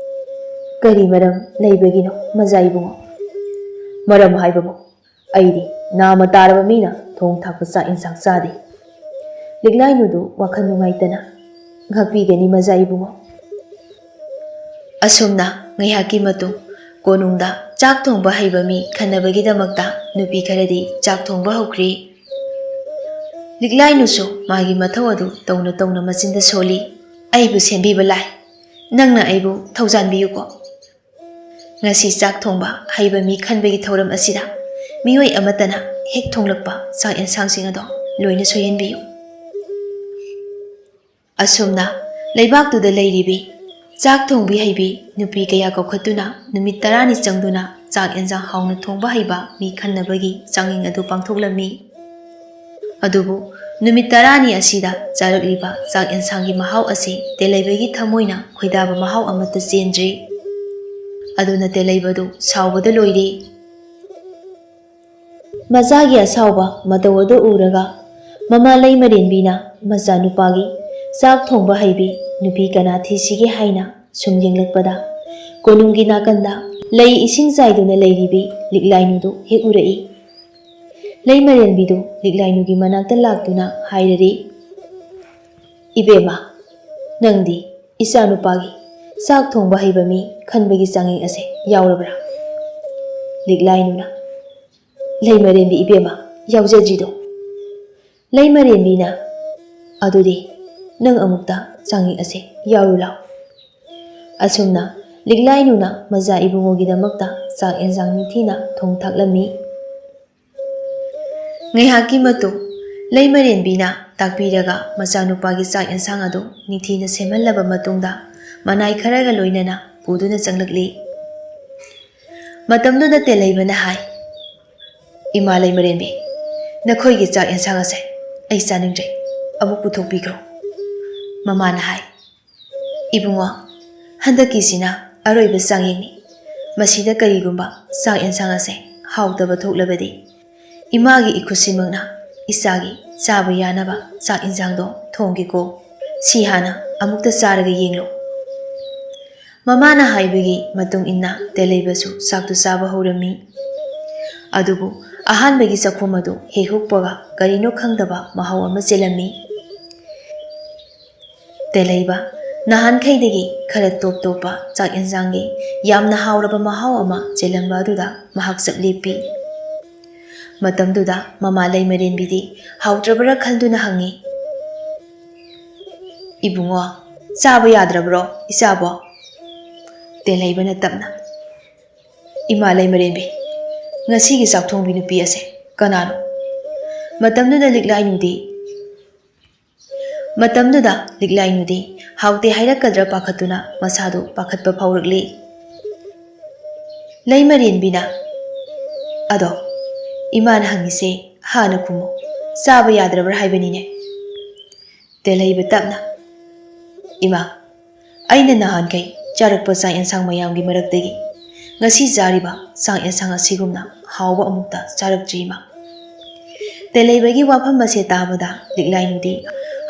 "ꯀꯔꯤ ꯃꯔꯝ ꯂꯩꯕꯒꯤꯅꯣ, ꯃꯖꯥ ꯏꯕꯨꯡꯉꯣ?" "ꯃꯔꯝ ꯍꯥꯏꯕꯕꯨ, ꯑꯩꯗꯤ ꯅꯥꯃ ꯇꯥꯔꯕ ꯃꯤꯅ ꯊꯣꯡ ꯊꯥꯛꯄ ꯆꯥꯛ ꯏꯟꯁꯥꯡ ꯆꯥꯗꯦ꯫" ꯂꯤꯛꯂꯥꯏꯅꯨꯗꯨ ꯋꯥꯈꯜ ꯅꯨꯡꯉꯥꯏꯇꯅ, "ꯉꯥꯛꯄꯤꯒꯅꯤ, ꯃꯖꯥ ꯏꯕꯨꯡꯉꯣ꯫" ꯑꯁꯨꯝꯅ ꯉꯥꯏꯍꯥꯛꯀꯤ ꯃꯇꯨꯡ, ꯀꯣꯅꯨꯡꯗ ꯆꯥꯛ ꯊꯣꯡꯕ ꯍꯩꯕ ꯃꯤ ꯈꯟꯅꯕꯒꯤꯗꯃꯛꯇ ꯅꯨꯄꯤ ꯈꯔꯗꯤ ꯆꯥꯛ ꯊꯣꯡꯕ ꯍꯧꯈ꯭ꯔꯦ꯫ ꯂꯤꯛꯂꯥꯏꯅꯨꯁꯨ ꯃꯥꯒꯤ ꯃꯊꯧ ꯑꯗꯨ ꯇꯧꯅ ꯇꯧꯅ ꯃꯆꯤꯟꯗ ꯁꯣꯜꯂꯤ, "ꯑꯩꯕꯨ ꯁꯦꯝꯕꯤꯕ ꯂꯥꯏ, ꯅꯪꯅ ꯑꯩꯕꯨ ꯊꯧꯖꯥꯟꯕꯤꯌꯨꯀꯣ꯫ ꯉꯁꯤ ꯆꯥꯛ ꯊꯣꯡꯕ ꯍꯩꯕ ꯃꯤ ꯈꯟꯕꯒꯤ ꯊꯧꯔꯝ ꯑꯁꯤꯗ ꯃꯤꯑꯣꯏ ꯑꯃꯠꯇꯅ ꯍꯦꯛ ꯊꯣꯡꯂꯛꯄ ꯆꯥꯛ ꯑꯦꯟꯁꯥꯡꯁꯤꯡ ꯑꯗꯣ ꯂꯣꯏꯅ ꯁꯣꯏꯍꯟꯕꯤꯌꯨ꯫" ꯑꯁꯨꯝꯅ ꯂꯩꯕꯥꯛꯇꯨꯗ ꯂꯩꯔꯤꯕꯤ ꯆꯥꯛ ꯊꯣꯡꯕꯤ ꯍꯩꯕꯤ ꯅꯨꯄꯤ ꯀꯌꯥ ꯀꯧꯈꯠꯇꯨꯅ ꯅꯨꯃꯤꯠ ꯇꯔꯥꯅꯤ ꯆꯪꯗꯨꯅ ꯆꯥꯛ ꯑꯦꯟꯁꯥꯡ ꯍꯥꯎꯅ ꯊꯣꯡꯕ ꯍꯩꯕ ꯃꯤ ꯈꯟꯅꯕꯒꯤ ꯆꯥꯡꯌꯦꯡ ꯑꯗꯨ ꯄꯥꯡꯊꯣꯛꯂꯝꯃꯤ꯫ ꯑꯗꯨꯕꯨ ꯅꯨꯃꯤꯠ ꯇꯔꯥꯅꯤ ꯑꯁꯤꯗ ꯆꯥꯔꯛꯂꯤꯕ ꯆꯥꯛ ꯑꯦꯟꯁꯥꯡꯒꯤ ꯃꯍꯥꯎ ꯑꯁꯤ ꯇꯦꯂꯩꯕꯒꯤ ꯊꯃꯣꯏꯅ ꯈꯣꯏꯗꯥꯕ ꯃꯍꯥꯎ ꯑꯃꯠꯇ ꯆꯦꯟꯗ꯭ꯔꯤ꯫ ꯑꯗꯨꯅ ꯇꯦꯂꯩꯕꯗꯨ ꯁꯥꯎꯕꯗ ꯂꯣꯏꯔꯦ꯫ ꯃꯆꯥꯒꯤ ꯑꯁꯥꯎꯕ ꯃꯇꯧ ꯑꯗꯨ ꯎꯔꯒ ꯃꯃꯥ ꯂꯩꯃꯔꯦꯟꯕꯤꯅ ꯃꯆꯥꯅꯨꯄꯥꯒꯤ ꯆꯥꯛ ꯊꯣꯡꯕ ꯍꯩꯕꯤ ꯅꯨꯄꯤ ꯀꯅꯥ ꯊꯤꯁꯤꯒꯦ ꯍꯥꯏꯅ ꯁꯨꯝ ꯌꯦꯡꯂꯛꯄꯗ, ꯀꯣꯅꯨꯡꯒꯤ ꯅꯥꯀꯟꯗ ꯂꯩ ꯏꯁꯤꯡ ꯆꯥꯏꯗꯨꯅ ꯂꯩꯔꯤꯕꯤ ꯂꯤꯛꯂꯥꯏꯅꯨꯗꯨ ꯍꯦꯛ ꯎꯔꯛꯏ꯫ ꯂꯩꯃꯔꯦꯟꯕꯤꯗꯨ ꯂꯤꯛꯂꯥꯏꯅꯨꯒꯤ ꯃꯅꯥꯛꯇ ꯂꯥꯛꯇꯨꯅ ꯍꯥꯏꯔꯔꯤ, "ꯏꯕꯦꯝꯃ, ꯅꯪꯗꯤ ꯏꯆꯥꯅꯨꯄꯥꯒꯤ ꯆꯥꯛ ꯊꯣꯡꯕ ꯍꯩꯕ ꯃꯤ ꯈꯟꯕꯒꯤ ꯆꯥꯡꯌꯦꯡ ꯑꯁꯦ ꯌꯥꯎꯔꯕ꯭ꯔꯥ?" ꯂꯤꯛꯂꯥꯏꯅꯨꯅ, "ꯂꯩꯃꯔꯦꯟꯕꯤ ꯏꯕꯦꯝꯃ, ꯌꯥꯎꯖꯗ꯭ꯔꯤꯗꯣ꯫" ꯂꯩꯃꯔꯦꯟꯕꯤꯅ, "ꯑꯗꯨꯗꯤ ꯅꯪ ꯑꯃꯨꯛꯇ ꯆꯥꯡꯌꯦꯡ ꯑꯁꯦ ꯌꯥꯎꯔꯨ ꯂꯥꯎ꯫" ꯑꯁꯨꯝꯅ ꯂꯤꯛꯂꯥꯏꯅꯨꯅ ꯃꯆꯥ ꯏꯕꯨꯡꯉꯣꯒꯤꯗꯃꯛꯇ ꯆꯥꯛ ꯑꯦꯟꯁꯥꯡ ꯅꯤꯡꯊꯤꯅ ꯊꯣꯡ ꯊꯥꯛꯂꯝꯃꯤ꯫ ꯉꯥꯏꯍꯥꯛꯀꯤ ꯃꯇꯨꯡ ꯂꯩꯃꯔꯦꯟꯕꯤꯅ ꯇꯥꯛꯄꯤꯔꯒ ꯃꯆꯥꯅꯨꯄꯥꯒꯤ ꯆꯥꯛ ꯑꯦꯟꯁꯥꯡ ꯑꯗꯨ ꯅꯤꯡꯊꯤꯅ ꯁꯦꯝꯍꯜꯂꯕ ꯃꯇꯨꯡꯗ ꯃꯅꯥꯏ ꯈꯔꯒ ꯂꯣꯏꯅꯅ ꯄꯨꯗꯨꯅ ꯆꯪꯂꯛꯂꯤ꯫ ꯃꯇꯝꯗꯨꯗ ꯇꯦꯂꯩꯕꯅ ꯍꯥꯏ, "ꯏꯃꯥ ꯂꯩꯃꯔꯦꯟꯕꯤ, ꯅꯈꯣꯏꯒꯤ ꯆꯥꯛ ꯑꯦꯟꯁꯥꯡ ꯑꯁꯦ ꯑꯩ ꯆꯥꯅꯤꯡꯗ꯭ꯔꯦ, ꯑꯃꯨꯛ ꯄꯨꯊꯣꯛꯄꯤꯈ꯭ꯔꯣ꯫" ꯃꯃꯥꯅ ꯍꯥꯏ, "ꯏꯕꯨꯡꯉꯣ, ꯍꯟꯗꯛꯀꯤꯁꯤꯅ ꯑꯔꯣꯏꯕ ꯆꯥꯡꯌꯦꯡꯅꯤ꯫ ꯃꯁꯤꯗ ꯀꯔꯤꯒꯨꯝꯕ ꯆꯥꯛ ꯑꯦꯟꯁꯥꯡ ꯑꯁꯦ ꯍꯥꯎꯇꯕ ꯊꯣꯛꯂꯕꯗꯤ ꯏꯃꯥꯒꯤ ꯏꯈꯨꯠꯁꯤꯃꯛꯅ ꯏꯆꯥꯒꯤ ꯆꯥꯕ ꯌꯥꯅꯕ ꯆꯥꯛ ꯏꯟꯁꯥꯡꯗꯣ ꯊꯣꯡꯒꯦꯀꯣ꯫ ꯁꯤ ꯍꯥꯟꯅ ꯑꯃꯨꯛꯇ ꯆꯥꯔꯒ ꯌꯦꯡꯂꯣ꯫" ꯃꯃꯥꯅ ꯍꯥꯏꯕꯒꯤ ꯃꯇꯨꯡ ꯏꯟꯅ ꯇꯦꯂꯩꯕꯁꯨ ꯆꯥꯛꯇꯨ ꯆꯥꯕ ꯍꯧꯔꯝꯃꯤ꯫ ꯑꯗꯨꯕꯨ ꯑꯍꯥꯟꯕꯒꯤ ꯆꯥꯛꯈꯨꯝ ꯑꯗꯨ ꯍꯦꯛ ꯍꯨꯛꯄꯒ ꯀꯔꯤꯅꯣ ꯈꯪꯗꯕ ꯃꯍꯥꯎ ꯑꯃ ꯆꯦꯜꯂꯝꯃꯤ꯫ ꯇꯦꯂꯩꯕ ꯅꯍꯥꯟꯈꯩꯗꯒꯤ ꯈꯔ ꯇꯣꯞ ꯇꯣꯞꯄ ꯆꯥꯛ ꯌꯦꯟꯁꯥꯡꯒꯤ ꯌꯥꯝꯅ ꯍꯥꯎꯔꯕ ꯃꯍꯥꯎ ꯑꯃ ꯆꯦꯜꯂꯝꯕ ꯑꯗꯨꯗ ꯃꯍꯥꯛ ꯆꯞ ꯂꯦꯞꯄꯤ꯫ ꯃꯇꯝꯗꯨꯗ ꯃꯃꯥ ꯂꯩꯃꯔꯦꯟꯕꯤꯗꯤ ꯍꯥꯎꯇ꯭ꯔꯕ꯭ꯔꯥ ꯈꯟꯗꯨꯅ ꯍꯪꯉꯤ, "ꯏꯕꯨꯡꯉꯣ, ꯆꯥꯕ ꯌꯥꯗ꯭ꯔꯕ꯭ꯔꯣ ꯏꯆꯥꯕꯣ?" ꯇꯦꯂꯩꯕꯅ ꯇꯞꯅ, "ꯏꯃꯥ ꯂꯩꯃꯔꯦꯟꯕꯤ, ꯉꯁꯤꯒꯤ ꯆꯥꯛ ꯊꯣꯡꯕꯤ ꯅꯨꯄꯤ ꯑꯁꯦ ꯀꯅꯥꯅꯣ?" ꯃꯇꯝꯗꯨꯗ ꯂꯤꯛꯂꯥꯏꯅꯨꯗꯤ ꯃꯇꯝꯗꯨꯗ ꯂꯤꯛꯂꯥꯏꯅꯨꯗꯤ ꯍꯥꯎꯇꯦ ꯍꯥꯏꯔꯛꯀꯗ꯭ꯔꯥ ꯄꯥꯈꯠꯇꯨꯅ ꯃꯁꯥꯗꯨ ꯄꯥꯈꯠꯄ ꯐꯥꯎꯔꯛꯂꯤ꯫ ꯂꯩꯃꯔꯦꯟꯕꯤꯅ, "ꯑꯗꯣ, ꯏꯃꯥꯅ ꯍꯪꯉꯤꯁꯦ ꯍꯥꯟꯅ ꯈꯨꯝꯃꯨ, ꯆꯥꯕ ꯌꯥꯗ꯭ꯔꯕ꯭ꯔꯥ ꯍꯥꯏꯕꯅꯤꯅꯦ?" ꯇꯦꯂꯩꯕ ꯇꯞꯅ, "ꯏꯃꯥ, ꯑꯩꯅ ꯅꯍꯥꯟꯈꯩ ꯆꯥꯔꯛꯄ ꯆꯥꯛ ꯌꯦꯟꯁꯥꯡ ꯃꯌꯥꯝꯒꯤ ꯃꯔꯛꯇꯒꯤ ꯉꯁꯤ ꯆꯥꯔꯤꯕ ꯆꯥꯛ ꯌꯦꯟꯁꯥꯡ ꯑꯁꯤꯒꯨꯝꯅ ꯍꯥꯎꯕ ꯑꯃꯨꯛꯇ ꯆꯥꯔꯛꯇ꯭ꯔꯤ, ꯏꯃꯥ꯫" ꯇꯦꯂꯩꯕꯒꯤ ꯋꯥꯐꯝ ꯑꯁꯦ ꯇꯥꯕꯗ ꯂꯤꯛꯂꯥꯏꯅꯨꯗꯤ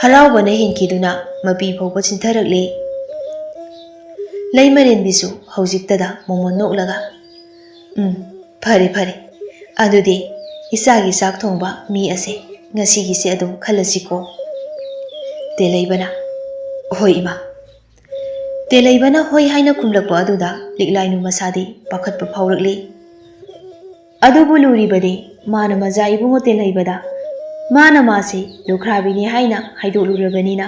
ꯍꯔꯥꯎꯕꯅ ꯍꯦꯟꯈꯤꯗꯨꯅ ꯃꯄꯤ ꯐꯥꯎꯕ ꯆꯤꯟꯊꯔꯛꯂꯤ꯫ ꯂꯩꯃꯔꯦꯟꯕꯤꯁꯨ ꯍꯧꯖꯤꯛꯇꯗ ꯃꯣꯃꯣꯟ ꯅꯣꯛꯂꯒ, "ꯎꯝ, ꯐꯔꯦ ꯐꯔꯦ, ꯑꯗꯨꯗꯤ ꯏꯆꯥꯒꯤ ꯆꯥꯛ ꯊꯣꯡꯕ ꯃꯤ ꯑꯁꯦ ꯉꯁꯤꯒꯤꯁꯦ ꯑꯗꯨꯝ ꯈꯜꯂꯁꯤꯀꯣ?" ꯇꯦꯂꯩꯕꯅ, "ꯍꯣꯏ ꯏꯃꯥ꯫" ꯇꯦꯂꯩꯕꯅ ꯍꯣꯏ ꯍꯥꯏꯅ ꯈꯨꯝꯂꯛꯄ ꯑꯗꯨꯗ ꯂꯤꯛꯂꯥꯏꯅꯨ ꯃꯁꯥꯗꯤ ꯄꯥꯈꯠꯄ ꯐꯥꯎꯔꯛꯂꯤ꯫ ꯑꯗꯨꯕꯨ ꯂꯨꯔꯤꯕꯗꯤ ꯃꯥꯅ ꯃꯖꯥ ꯏꯕꯨꯡꯉꯣ ꯇꯦꯂꯩꯕꯗ ꯃꯥꯅ ꯃꯥꯁꯤ ꯂꯨꯈ꯭ꯔꯥꯕꯤꯅꯤ ꯍꯥꯏꯅ ꯍꯥꯏꯗꯣꯛꯂꯨꯔꯕꯅꯤꯅ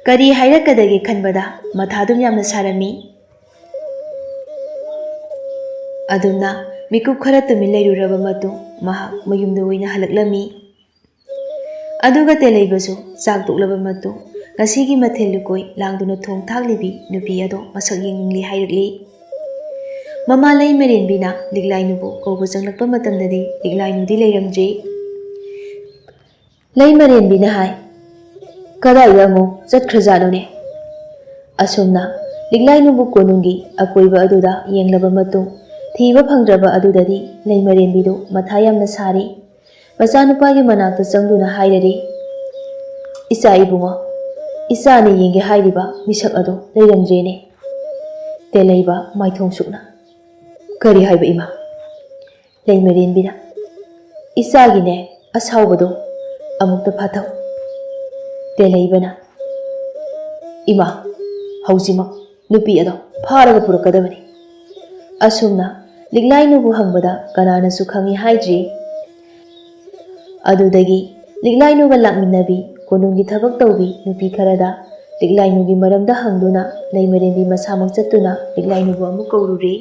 ꯀꯔꯤ ꯍꯥꯏꯔꯛꯀꯗꯒꯦ ꯈꯟꯕꯗ ꯃꯊꯥꯗꯨꯝ ꯌꯥꯝꯅ ꯁꯥꯔꯝꯃꯤ꯫ ꯑꯗꯨꯝꯅ ꯃꯤꯀꯨꯞ ꯈꯔ ꯇꯨꯃꯤꯟ ꯂꯩꯔꯨꯔꯕ ꯃꯇꯨꯡ ꯃꯍꯥꯛ ꯃꯌꯨꯝꯗ ꯑꯣꯏꯅ ꯍꯜꯂꯛꯂꯝꯃꯤ꯫ ꯑꯗꯨꯒ ꯇꯦꯂꯩꯕꯁꯨ ꯆꯥꯛ ꯇꯣꯛꯂꯕ ꯃꯇꯨꯡ ꯉꯁꯤꯒꯤ ꯃꯊꯦꯜ ꯂꯨꯀꯣꯏ ꯂꯥꯡꯗꯨꯅ ꯊꯣꯡ ꯊꯥꯛꯂꯤꯕꯤ ꯅꯨꯄꯤ ꯑꯗꯣ ꯃꯁꯛ ꯌꯦꯡꯅꯤꯡꯂꯤ ꯍꯥꯏꯔꯛꯂꯤ꯫ ꯃꯃꯥ ꯂꯩꯃꯔꯦꯟꯕꯤꯅ ꯂꯤꯛꯂꯥꯏꯅꯨꯕꯨ ꯀꯧꯕ ꯆꯪꯂꯛꯄ ꯃꯇꯝꯗꯗꯤ ꯂꯤꯛꯂꯥꯏꯅꯨꯗꯤ ꯂꯩꯔꯝꯗ꯭ꯔꯤ꯫ ꯂꯩꯃꯔꯦꯟꯕꯤꯅ ꯍꯥꯏ, "ꯀꯗꯥꯏꯗ ꯑꯃꯨꯛ ꯆꯠꯈ꯭ꯔꯖꯥꯠꯅꯣꯅꯦ?" ꯑꯁꯨꯝꯅ ꯂꯤꯛꯂꯥꯏꯅꯨꯕꯨ ꯀꯣꯅꯨꯡꯒꯤ ꯑꯀꯣꯏꯕ ꯑꯗꯨꯗ ꯌꯦꯡꯂꯕ ꯃꯇꯨꯡ ꯊꯤꯕ ꯐꯪꯗ꯭ꯔꯕ ꯑꯗꯨꯗꯗꯤ ꯂꯩꯃꯔꯦꯟꯕꯤꯗꯨ ꯃꯊꯥ ꯌꯥꯝꯅ ꯁꯥꯔꯤ꯫ ꯃꯆꯥꯅꯨꯄꯥꯒꯤ ꯃꯅꯥꯛꯇ ꯆꯪꯗꯨꯅ ꯍꯥꯏꯔꯔꯤ, "ꯏꯆꯥ ꯏꯕꯨꯡꯉꯣ, ꯏꯆꯥꯅ ꯌꯦꯡꯒꯦ ꯍꯥꯏꯔꯤꯕ ꯃꯤꯁꯛ ꯑꯗꯣ ꯂꯩꯔꯝꯗ꯭ꯔꯦꯅꯦ꯫" ꯇꯦꯂꯩꯕ ꯃꯥꯏꯊꯣꯡ ꯁꯨꯛꯅ, "ꯀꯔꯤ ꯍꯥꯏꯕ ꯏꯃꯥ?" ꯂꯩꯃꯔꯦꯟꯕꯤꯅ, "ꯏꯆꯥꯒꯤꯅꯦ ꯑꯁꯥꯎꯕꯗꯣ ꯑꯃꯨꯛꯇ ꯐꯥꯊꯧ꯫" ꯇꯦꯂꯩꯕꯅ, "ꯏꯃꯥ, ꯍꯧꯖꯤꯛꯃꯛ ꯅꯨꯄꯤ ꯑꯗꯣ ꯐꯥꯔꯒ ꯄꯨꯔꯛꯀꯗꯕꯅꯤ꯫" ꯑꯁꯨꯝꯅ ꯂꯤꯛꯂꯥꯏꯅꯨꯕꯨ ꯍꯪꯕꯗ ꯀꯅꯥꯅꯁꯨ ꯈꯪꯏ ꯍꯥꯏꯗ꯭ꯔꯤ꯫ ꯑꯗꯨꯗꯒꯤ ꯂꯤꯛꯂꯥꯏꯅꯨꯒ ꯂꯥꯛꯃꯤꯟꯅꯕꯤ ꯀꯣꯅꯨꯡꯒꯤ ꯊꯕꯛ ꯇꯧꯕꯤ ꯅꯨꯄꯤ ꯈꯔꯗ ꯂꯤꯛꯂꯥꯏꯅꯨꯒꯤ ꯃꯔꯝꯗ ꯍꯪꯗꯨꯅ ꯂꯩꯃꯔꯦꯟꯕꯤ ꯃꯁꯥꯃꯛ ꯆꯠꯇꯨꯅ ꯂꯤꯛꯂꯥꯏꯅꯨꯕꯨ ꯑꯃꯨꯛ ꯀꯧꯔꯨꯔꯦ꯫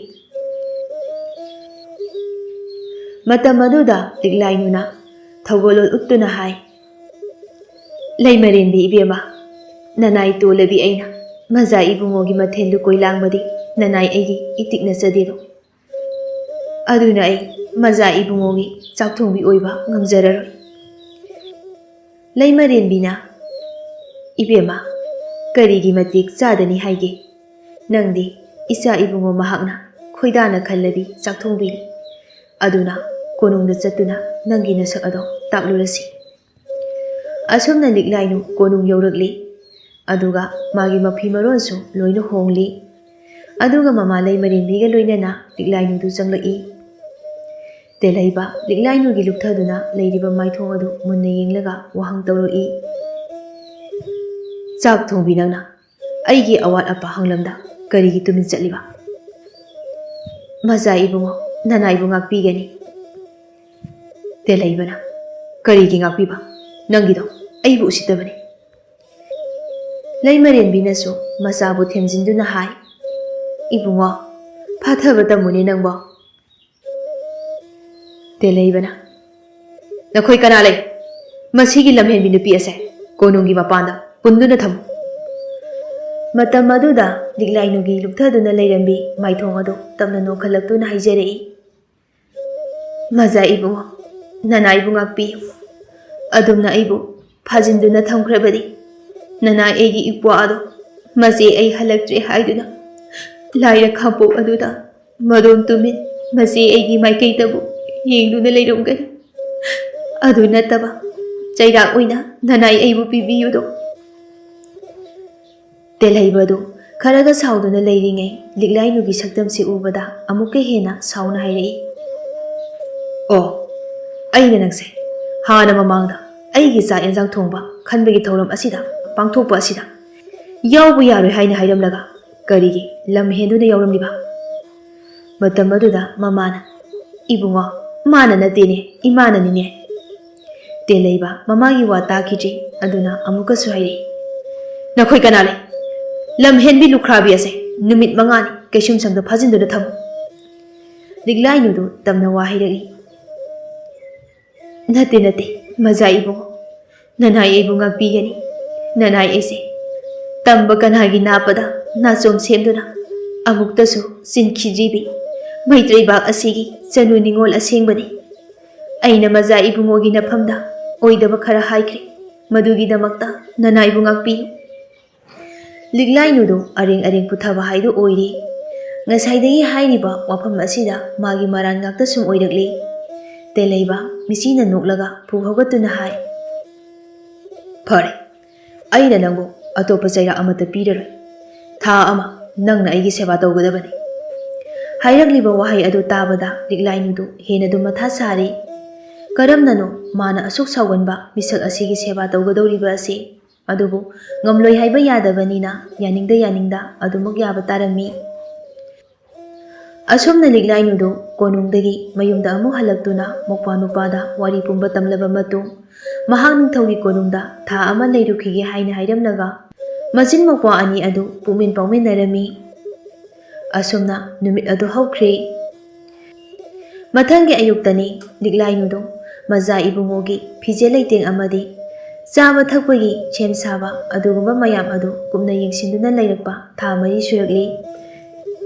ꯃꯇꯝ ꯑꯗꯨꯗ ꯂꯤꯛꯂꯥꯏꯅꯨꯅ ꯊꯧꯒꯜꯂꯣꯟ ꯎꯠꯇꯨꯅ ꯍꯥꯏ, "ꯂꯩꯃꯔꯦꯟꯕꯤ ꯏꯕꯦꯝꯃ, ꯅꯅꯥꯏ ꯇꯣꯜꯂꯕꯤ ꯑꯩꯅ ꯃꯖꯥ ꯏꯕꯨꯡꯉꯣꯒꯤ ꯃꯊꯦꯜ ꯂꯨꯀꯣꯏ ꯂꯥꯡꯕꯗꯤ ꯅꯅꯥꯏ ꯑꯩꯒꯤ ꯏꯇꯤꯛꯅ ꯆꯗꯦꯗꯣ꯫ ꯑꯗꯨꯅ ꯑꯩ ꯃꯖꯥ ꯏꯕꯨꯡꯉꯣꯒꯤ ꯆꯥꯛꯊꯣꯡꯕꯤ ꯑꯣꯏꯕ ꯉꯝꯖꯔꯔꯣꯏ꯫" ꯂꯩꯃꯔꯦꯟꯕꯤꯅ, "ꯏꯕꯦꯝꯃ, ꯀꯔꯤꯒꯤ ꯃꯇꯤꯛ ꯆꯥꯗꯅꯤ ꯍꯥꯏꯒꯦ? ꯅꯪꯗꯤ ꯏꯆꯥ ꯏꯕꯨꯡꯉꯣ ꯃꯍꯥꯛꯅ ꯈꯣꯏꯗꯥꯅ ꯈꯜꯂꯕꯤ ꯆꯥꯛꯊꯣꯡꯕꯤꯅꯤ꯫ ꯑꯗꯨꯅ ꯀꯣꯅꯨꯡꯗ ꯆꯠꯇꯨꯅ ꯅꯪꯒꯤ ꯅꯁꯛ ꯑꯗꯣ ꯇꯥꯛꯂꯨꯔꯁꯤ꯫" ꯑꯁꯨꯝꯅ ꯂꯤꯛꯂꯥꯏꯅꯨ ꯀꯣꯅꯨꯡ ꯌꯧꯔꯛꯂꯤ꯫ ꯑꯗꯨꯒ ꯃꯥꯒꯤ ꯃꯐꯤ ꯃꯔꯣꯟꯁꯨ ꯂꯣꯏꯅ ꯍꯣꯡꯂꯤ꯫ ꯑꯗꯨꯒ ꯃꯃꯥ ꯂꯩꯃꯔꯦꯟꯕꯤꯒ ꯂꯣꯏꯅꯅ ꯂꯤꯛꯂꯥꯏꯅꯨꯗꯨ ꯆꯪꯂꯛꯏ꯫ ꯇꯦꯂꯩꯕ ꯂꯤꯛꯂꯥꯏꯅꯨꯒꯤ ꯂꯨꯞꯊꯗꯨꯅ ꯂꯩꯔꯤꯕ ꯃꯥꯏꯊꯣꯡ ꯑꯗꯨ ꯃꯨꯟꯅ ꯌꯦꯡꯂꯒ ꯋꯥꯍꯪ ꯇꯧꯔꯛꯏ, "ꯆꯥꯛ ꯊꯣꯡꯕꯤ, ꯅꯪꯅ ꯑꯩꯒꯤ ꯑꯋꯥꯠ ꯑꯄꯥ ꯍꯪꯂꯝꯗ ꯀꯔꯤꯒꯤ ꯇꯨꯃꯤꯟ ꯆꯠꯂꯤꯕ?" "ꯃꯖꯥ ꯏꯕꯨꯡꯉꯣ, ꯅꯅꯥꯏꯕꯨ ꯉꯥꯛꯄꯤꯒꯅꯤ꯫" ꯇꯦꯂꯩꯕꯅ, "ꯀꯔꯤꯒꯤ ꯉꯥꯛꯄꯤꯕ? ꯅꯪꯒꯤꯗꯣ ꯑꯩꯕꯨ ꯎꯁꯤꯠꯇꯕꯅꯤ꯫" ꯂꯩꯃꯔꯦꯟꯕꯤꯅꯁꯨ ꯃꯆꯥꯕꯨ ꯊꯦꯝꯖꯤꯟꯗꯨꯅ ꯍꯥꯏ, "ꯏꯕꯨꯡꯉꯣ, ꯐꯥꯊꯕ ꯇꯝꯃꯨꯅꯦ ꯅꯪꯕꯣ꯫" ꯇꯦꯂꯩꯕꯅ, "ꯅꯈꯣꯏ ꯀꯅꯥ ꯂꯩ? ꯃꯁꯤꯒꯤ ꯂꯝꯍꯦꯟꯕꯤ ꯅꯨꯄꯤ ꯑꯁꯦ ꯀꯣꯅꯨꯡꯒꯤ ꯃꯄꯥꯟꯗ ꯄꯨꯟꯗꯨꯅ ꯊꯝꯃꯨ꯫" ꯃꯇꯝ ꯑꯗꯨꯗ ꯂꯤꯛꯂꯥꯏꯅꯨꯒꯤ ꯂꯨꯞꯊꯗꯨꯅ ꯂꯩꯔꯝꯕꯤ ꯃꯥꯏꯊꯣꯡ ꯑꯗꯨ ꯇꯞꯅ ꯅꯣꯛꯈꯠꯂꯛꯇꯨꯅ ꯍꯥꯏꯖꯔꯛꯏ, "ꯃꯖꯥ ꯏꯕꯨꯡꯉꯣ, ꯅꯅꯥꯏꯕꯨ ꯉꯥꯛꯄꯤꯌꯨ꯫ ꯑꯗꯨꯝꯅ ꯑꯩꯕꯨ ꯐꯥꯖꯤꯟꯗꯨꯅ ꯊꯝꯈ꯭ꯔꯕꯗꯤ ꯅꯅꯥ ꯑꯩꯒꯤ ꯏꯄ꯭ꯋꯥ ꯑꯗꯣ ꯃꯆꯦ ꯑꯩ ꯍꯜꯂꯛꯇ꯭ꯔꯦ ꯍꯥꯏꯗꯨꯅ ꯂꯥꯏꯔ ꯈꯥꯡꯄꯣꯛ ꯑꯗꯨꯗ ꯃꯗꯣꯝ ꯇꯨꯃꯤꯟ ꯃꯆꯦ ꯑꯩꯒꯤ ꯃꯥꯏꯀꯩꯗꯕꯨ ꯌꯦꯡꯗꯨꯅ ꯂꯩꯔꯝꯒꯅꯤ꯫" ꯑꯗꯨ ꯅꯠꯇꯕ, ꯆꯩꯔꯥꯛ ꯑꯣꯏꯅ ꯅꯅꯥꯏ ꯑꯩꯕꯨ ꯄꯤꯕꯤꯌꯨꯗꯣ꯫ ꯇꯦꯜꯍꯩꯕꯗꯨ ꯈꯔꯒ ꯁꯥꯎꯗꯨꯅ ꯂꯩꯔꯤꯉꯩ, ꯂꯤꯛꯂꯥꯏꯅꯨꯒꯤ ꯁꯛꯇꯝꯁꯤ ꯎꯕꯗ ꯑꯃꯨꯛꯀ ꯍꯦꯟꯅ ꯁꯥꯎꯅ ꯍꯥꯏꯔꯛꯏ, "ꯑꯣ, ꯑꯩꯅ ꯅꯪꯁꯦ ꯍꯥꯟꯅ ꯃꯃꯥꯡꯗ ꯑꯩꯒꯤ ꯆꯥꯛ ꯌꯦꯟꯁꯥꯡ ꯊꯣꯡꯕ ꯈꯟꯕꯒꯤ ꯊꯧꯔꯝ ꯑꯁꯤꯗ, ꯄꯥꯡꯊꯣꯛꯄ ꯑꯁꯤꯗ ꯌꯥꯎꯕ ꯌꯥꯔꯣꯏ ꯍꯥꯏꯅ ꯍꯥꯏꯔꯝꯂꯒ ꯀꯔꯤꯒꯤ ꯂꯝ ꯍꯦꯟꯗꯨꯅ ꯌꯥꯎꯔꯝꯂꯤꯕ?" ꯃꯇꯝ ꯑꯗꯨꯗ ꯃꯃꯥꯅ, "ꯏꯕꯨꯡꯉꯣ, ꯃꯥꯅ ꯅꯠꯇꯦꯅꯦ, ꯏꯃꯥꯅꯅꯤꯅꯦ꯫" ꯇꯦꯜꯂꯩꯕ ꯃꯃꯥꯒꯤ ꯋꯥ ꯇꯥꯈꯤꯗ꯭ꯔꯤ, ꯑꯗꯨꯅ ꯑꯃꯨꯛꯀꯁꯨ ꯍꯥꯏꯔꯛꯏ, "ꯅꯈꯣꯏ ꯀꯅꯥ ꯂꯩ? ꯂꯝ ꯍꯦꯟꯕꯤ ꯂꯨꯈ꯭ꯔꯥꯕꯤ ꯑꯁꯦ ꯅꯨꯃꯤꯠ ꯃꯉꯥꯅꯤ ꯀꯩꯁꯨꯝꯁꯪꯗ ꯐꯥꯖꯤꯟꯗꯨꯅ ꯊꯝꯃꯨ꯫" ꯂꯤꯛꯂꯥꯏꯅꯨꯗꯨ ꯇꯝꯅ ꯋꯥ ꯍꯩꯔꯛꯏ, "ꯅꯠꯇꯦ, ꯅꯠꯇꯦ, ꯃꯖꯥ ꯏꯕꯨꯡꯉꯣ, ꯅꯅꯥꯏ ꯑꯩꯕꯨ ꯉꯥꯛꯄꯤꯒꯅꯤ꯫ ꯅꯅꯥꯏ ꯑꯩꯁꯦ ꯇꯝꯕ ꯀꯅꯥꯒꯤ ꯅꯥꯞꯄꯗ ꯅꯥꯆꯣꯝ ꯁꯦꯝꯗꯨꯅ ꯑꯃꯨꯛꯇꯁꯨ ꯆꯤꯟꯈꯤꯗ꯭ꯔꯤꯕꯤ ꯃꯩꯇ꯭ꯔꯩꯕꯥꯛ ꯑꯁꯤꯒꯤ ꯆꯅꯨ ꯅꯤꯉꯣꯜ ꯑꯁꯦꯡꯕꯅꯤ꯫ ꯑꯩꯅ ꯃꯖꯥ ꯏꯕꯨꯡꯉꯣꯒꯤ ꯅꯐꯝꯗ ꯑꯣꯏꯗꯕ ꯈꯔ ꯍꯥꯏꯈ꯭ꯔꯦ꯫ ꯃꯗꯨꯒꯤꯗꯃꯛꯇ ꯅꯅꯥꯏꯕꯨ ꯉꯥꯛꯄꯤꯌꯨ꯫" ꯂꯤꯛꯂꯥꯏꯅꯨꯗꯨ ꯑꯔꯦꯡ ꯑꯔꯦꯡ ꯄꯨꯊꯕ ꯍꯥꯏꯗꯨ ꯑꯣꯏꯔꯦ꯫ ꯉꯁꯥꯏꯗꯒꯤ ꯍꯥꯏꯔꯤꯕ ꯋꯥꯐꯝ ꯑꯁꯤꯗ ꯃꯥꯒꯤ ꯃꯔꯥꯟ ꯉꯥꯛꯇ ꯁꯨꯝ ꯑꯣꯏꯔꯛꯂꯤ꯫ ꯇꯦꯜꯍꯩꯕ ꯃꯤꯆꯤꯅ ꯅꯣꯛꯂꯒ ꯄꯨ ꯍꯧꯒꯠꯇꯨꯅ ꯍꯥꯏ, "ꯐꯔꯦ, ꯑꯩꯅ ꯅꯪꯕꯨ ꯑꯇꯣꯞꯄ ꯆꯩꯔꯥꯛ ꯑꯃꯠꯇ ꯄꯤꯔꯔꯣꯏ꯫ ꯊꯥ ꯑꯃ ꯅꯪꯅ ꯑꯩꯒꯤ ꯁꯦꯕꯥ ꯇꯧꯒꯗꯕꯅꯤ꯫" ꯍꯥꯏꯔꯛꯂꯤꯕ ꯋꯥꯍꯩ ꯑꯗꯨ ꯇꯥꯕꯗ ꯂꯤꯛꯂꯥꯏꯅꯨꯗꯨ ꯍꯦꯟꯅ ꯑꯗꯨꯝ ꯃꯊꯥ ꯁꯥꯔꯤ꯫ ꯀꯔꯝꯅꯅꯣ ꯃꯥꯅ ꯑꯁꯨꯛ ꯁꯥꯎꯒꯟꯕ ꯃꯤꯁꯛ ꯑꯁꯤꯒꯤ ꯁꯦꯕꯥ ꯇꯧꯒꯗꯧꯔꯤꯕ ꯑꯁꯤ? ꯑꯗꯨꯕꯨ ꯉꯝꯂꯣꯏ ꯍꯥꯏꯕ ꯌꯥꯗꯕꯅꯤꯅ ꯌꯥꯅꯤꯡꯗ ꯌꯥꯅꯤꯡꯗ ꯑꯗꯨꯃꯛ ꯌꯥꯕ ꯇꯥꯔꯝꯃꯤ꯫ ꯑꯁꯨꯝꯅ ꯂꯤꯛꯂꯥꯏꯅꯨꯗꯨ ꯀꯣꯅꯨꯡꯗꯒꯤ ꯃꯌꯨꯝꯗ ꯑꯃꯨꯛ ꯍꯜꯂꯛꯇꯨꯅ ꯃꯧꯄ꯭ꯋꯥ ꯅꯨꯄꯥꯗ ꯋꯥꯔꯤ ꯄꯨꯝꯕ ꯇꯝꯂꯕ ꯃꯇꯨꯡ, ꯃꯍꯥꯛ ꯅꯤꯡꯊꯧꯒꯤ ꯀꯣꯅꯨꯡꯗ ꯊꯥ ꯑꯃ ꯂꯩꯔꯨꯈꯤꯒꯦ ꯍꯥꯏꯅ ꯍꯥꯏꯔꯝꯂꯒ, ꯃꯆꯤꯟ ꯃꯧꯄ꯭ꯋꯥ ꯑꯅꯤ ꯑꯗꯨ ꯄꯨꯛꯃꯤꯟ ꯄꯥꯎꯃꯤꯟꯅꯔꯝꯃꯤ꯫ ꯑꯁꯨꯝꯅ ꯅꯨꯃꯤꯠ ꯑꯗꯨ ꯍꯧꯈ꯭ꯔꯦ꯫ ꯃꯊꯪꯒꯤ ꯑꯌꯨꯛꯇꯅꯤ ꯂꯤꯛꯂꯥꯏꯅꯨꯗꯨ ꯃꯖꯥ ꯏꯕꯨꯡꯉꯣꯒꯤ ꯐꯤꯖꯦ ꯂꯩꯇꯦꯡ ꯑꯃꯗꯤ ꯆꯥꯕ ꯊꯛꯄꯒꯤ ꯁꯦꯝ ꯁꯥꯕ ꯑꯗꯨꯒꯨꯝꯕ ꯃꯌꯥꯝ ꯑꯗꯨ ꯀꯨꯞꯅ ꯌꯦꯡꯁꯤꯟꯗꯨꯅ ꯂꯩꯔꯛꯄ ꯊꯥ ꯃꯔꯤ ꯁꯨꯔꯛꯂꯤ꯫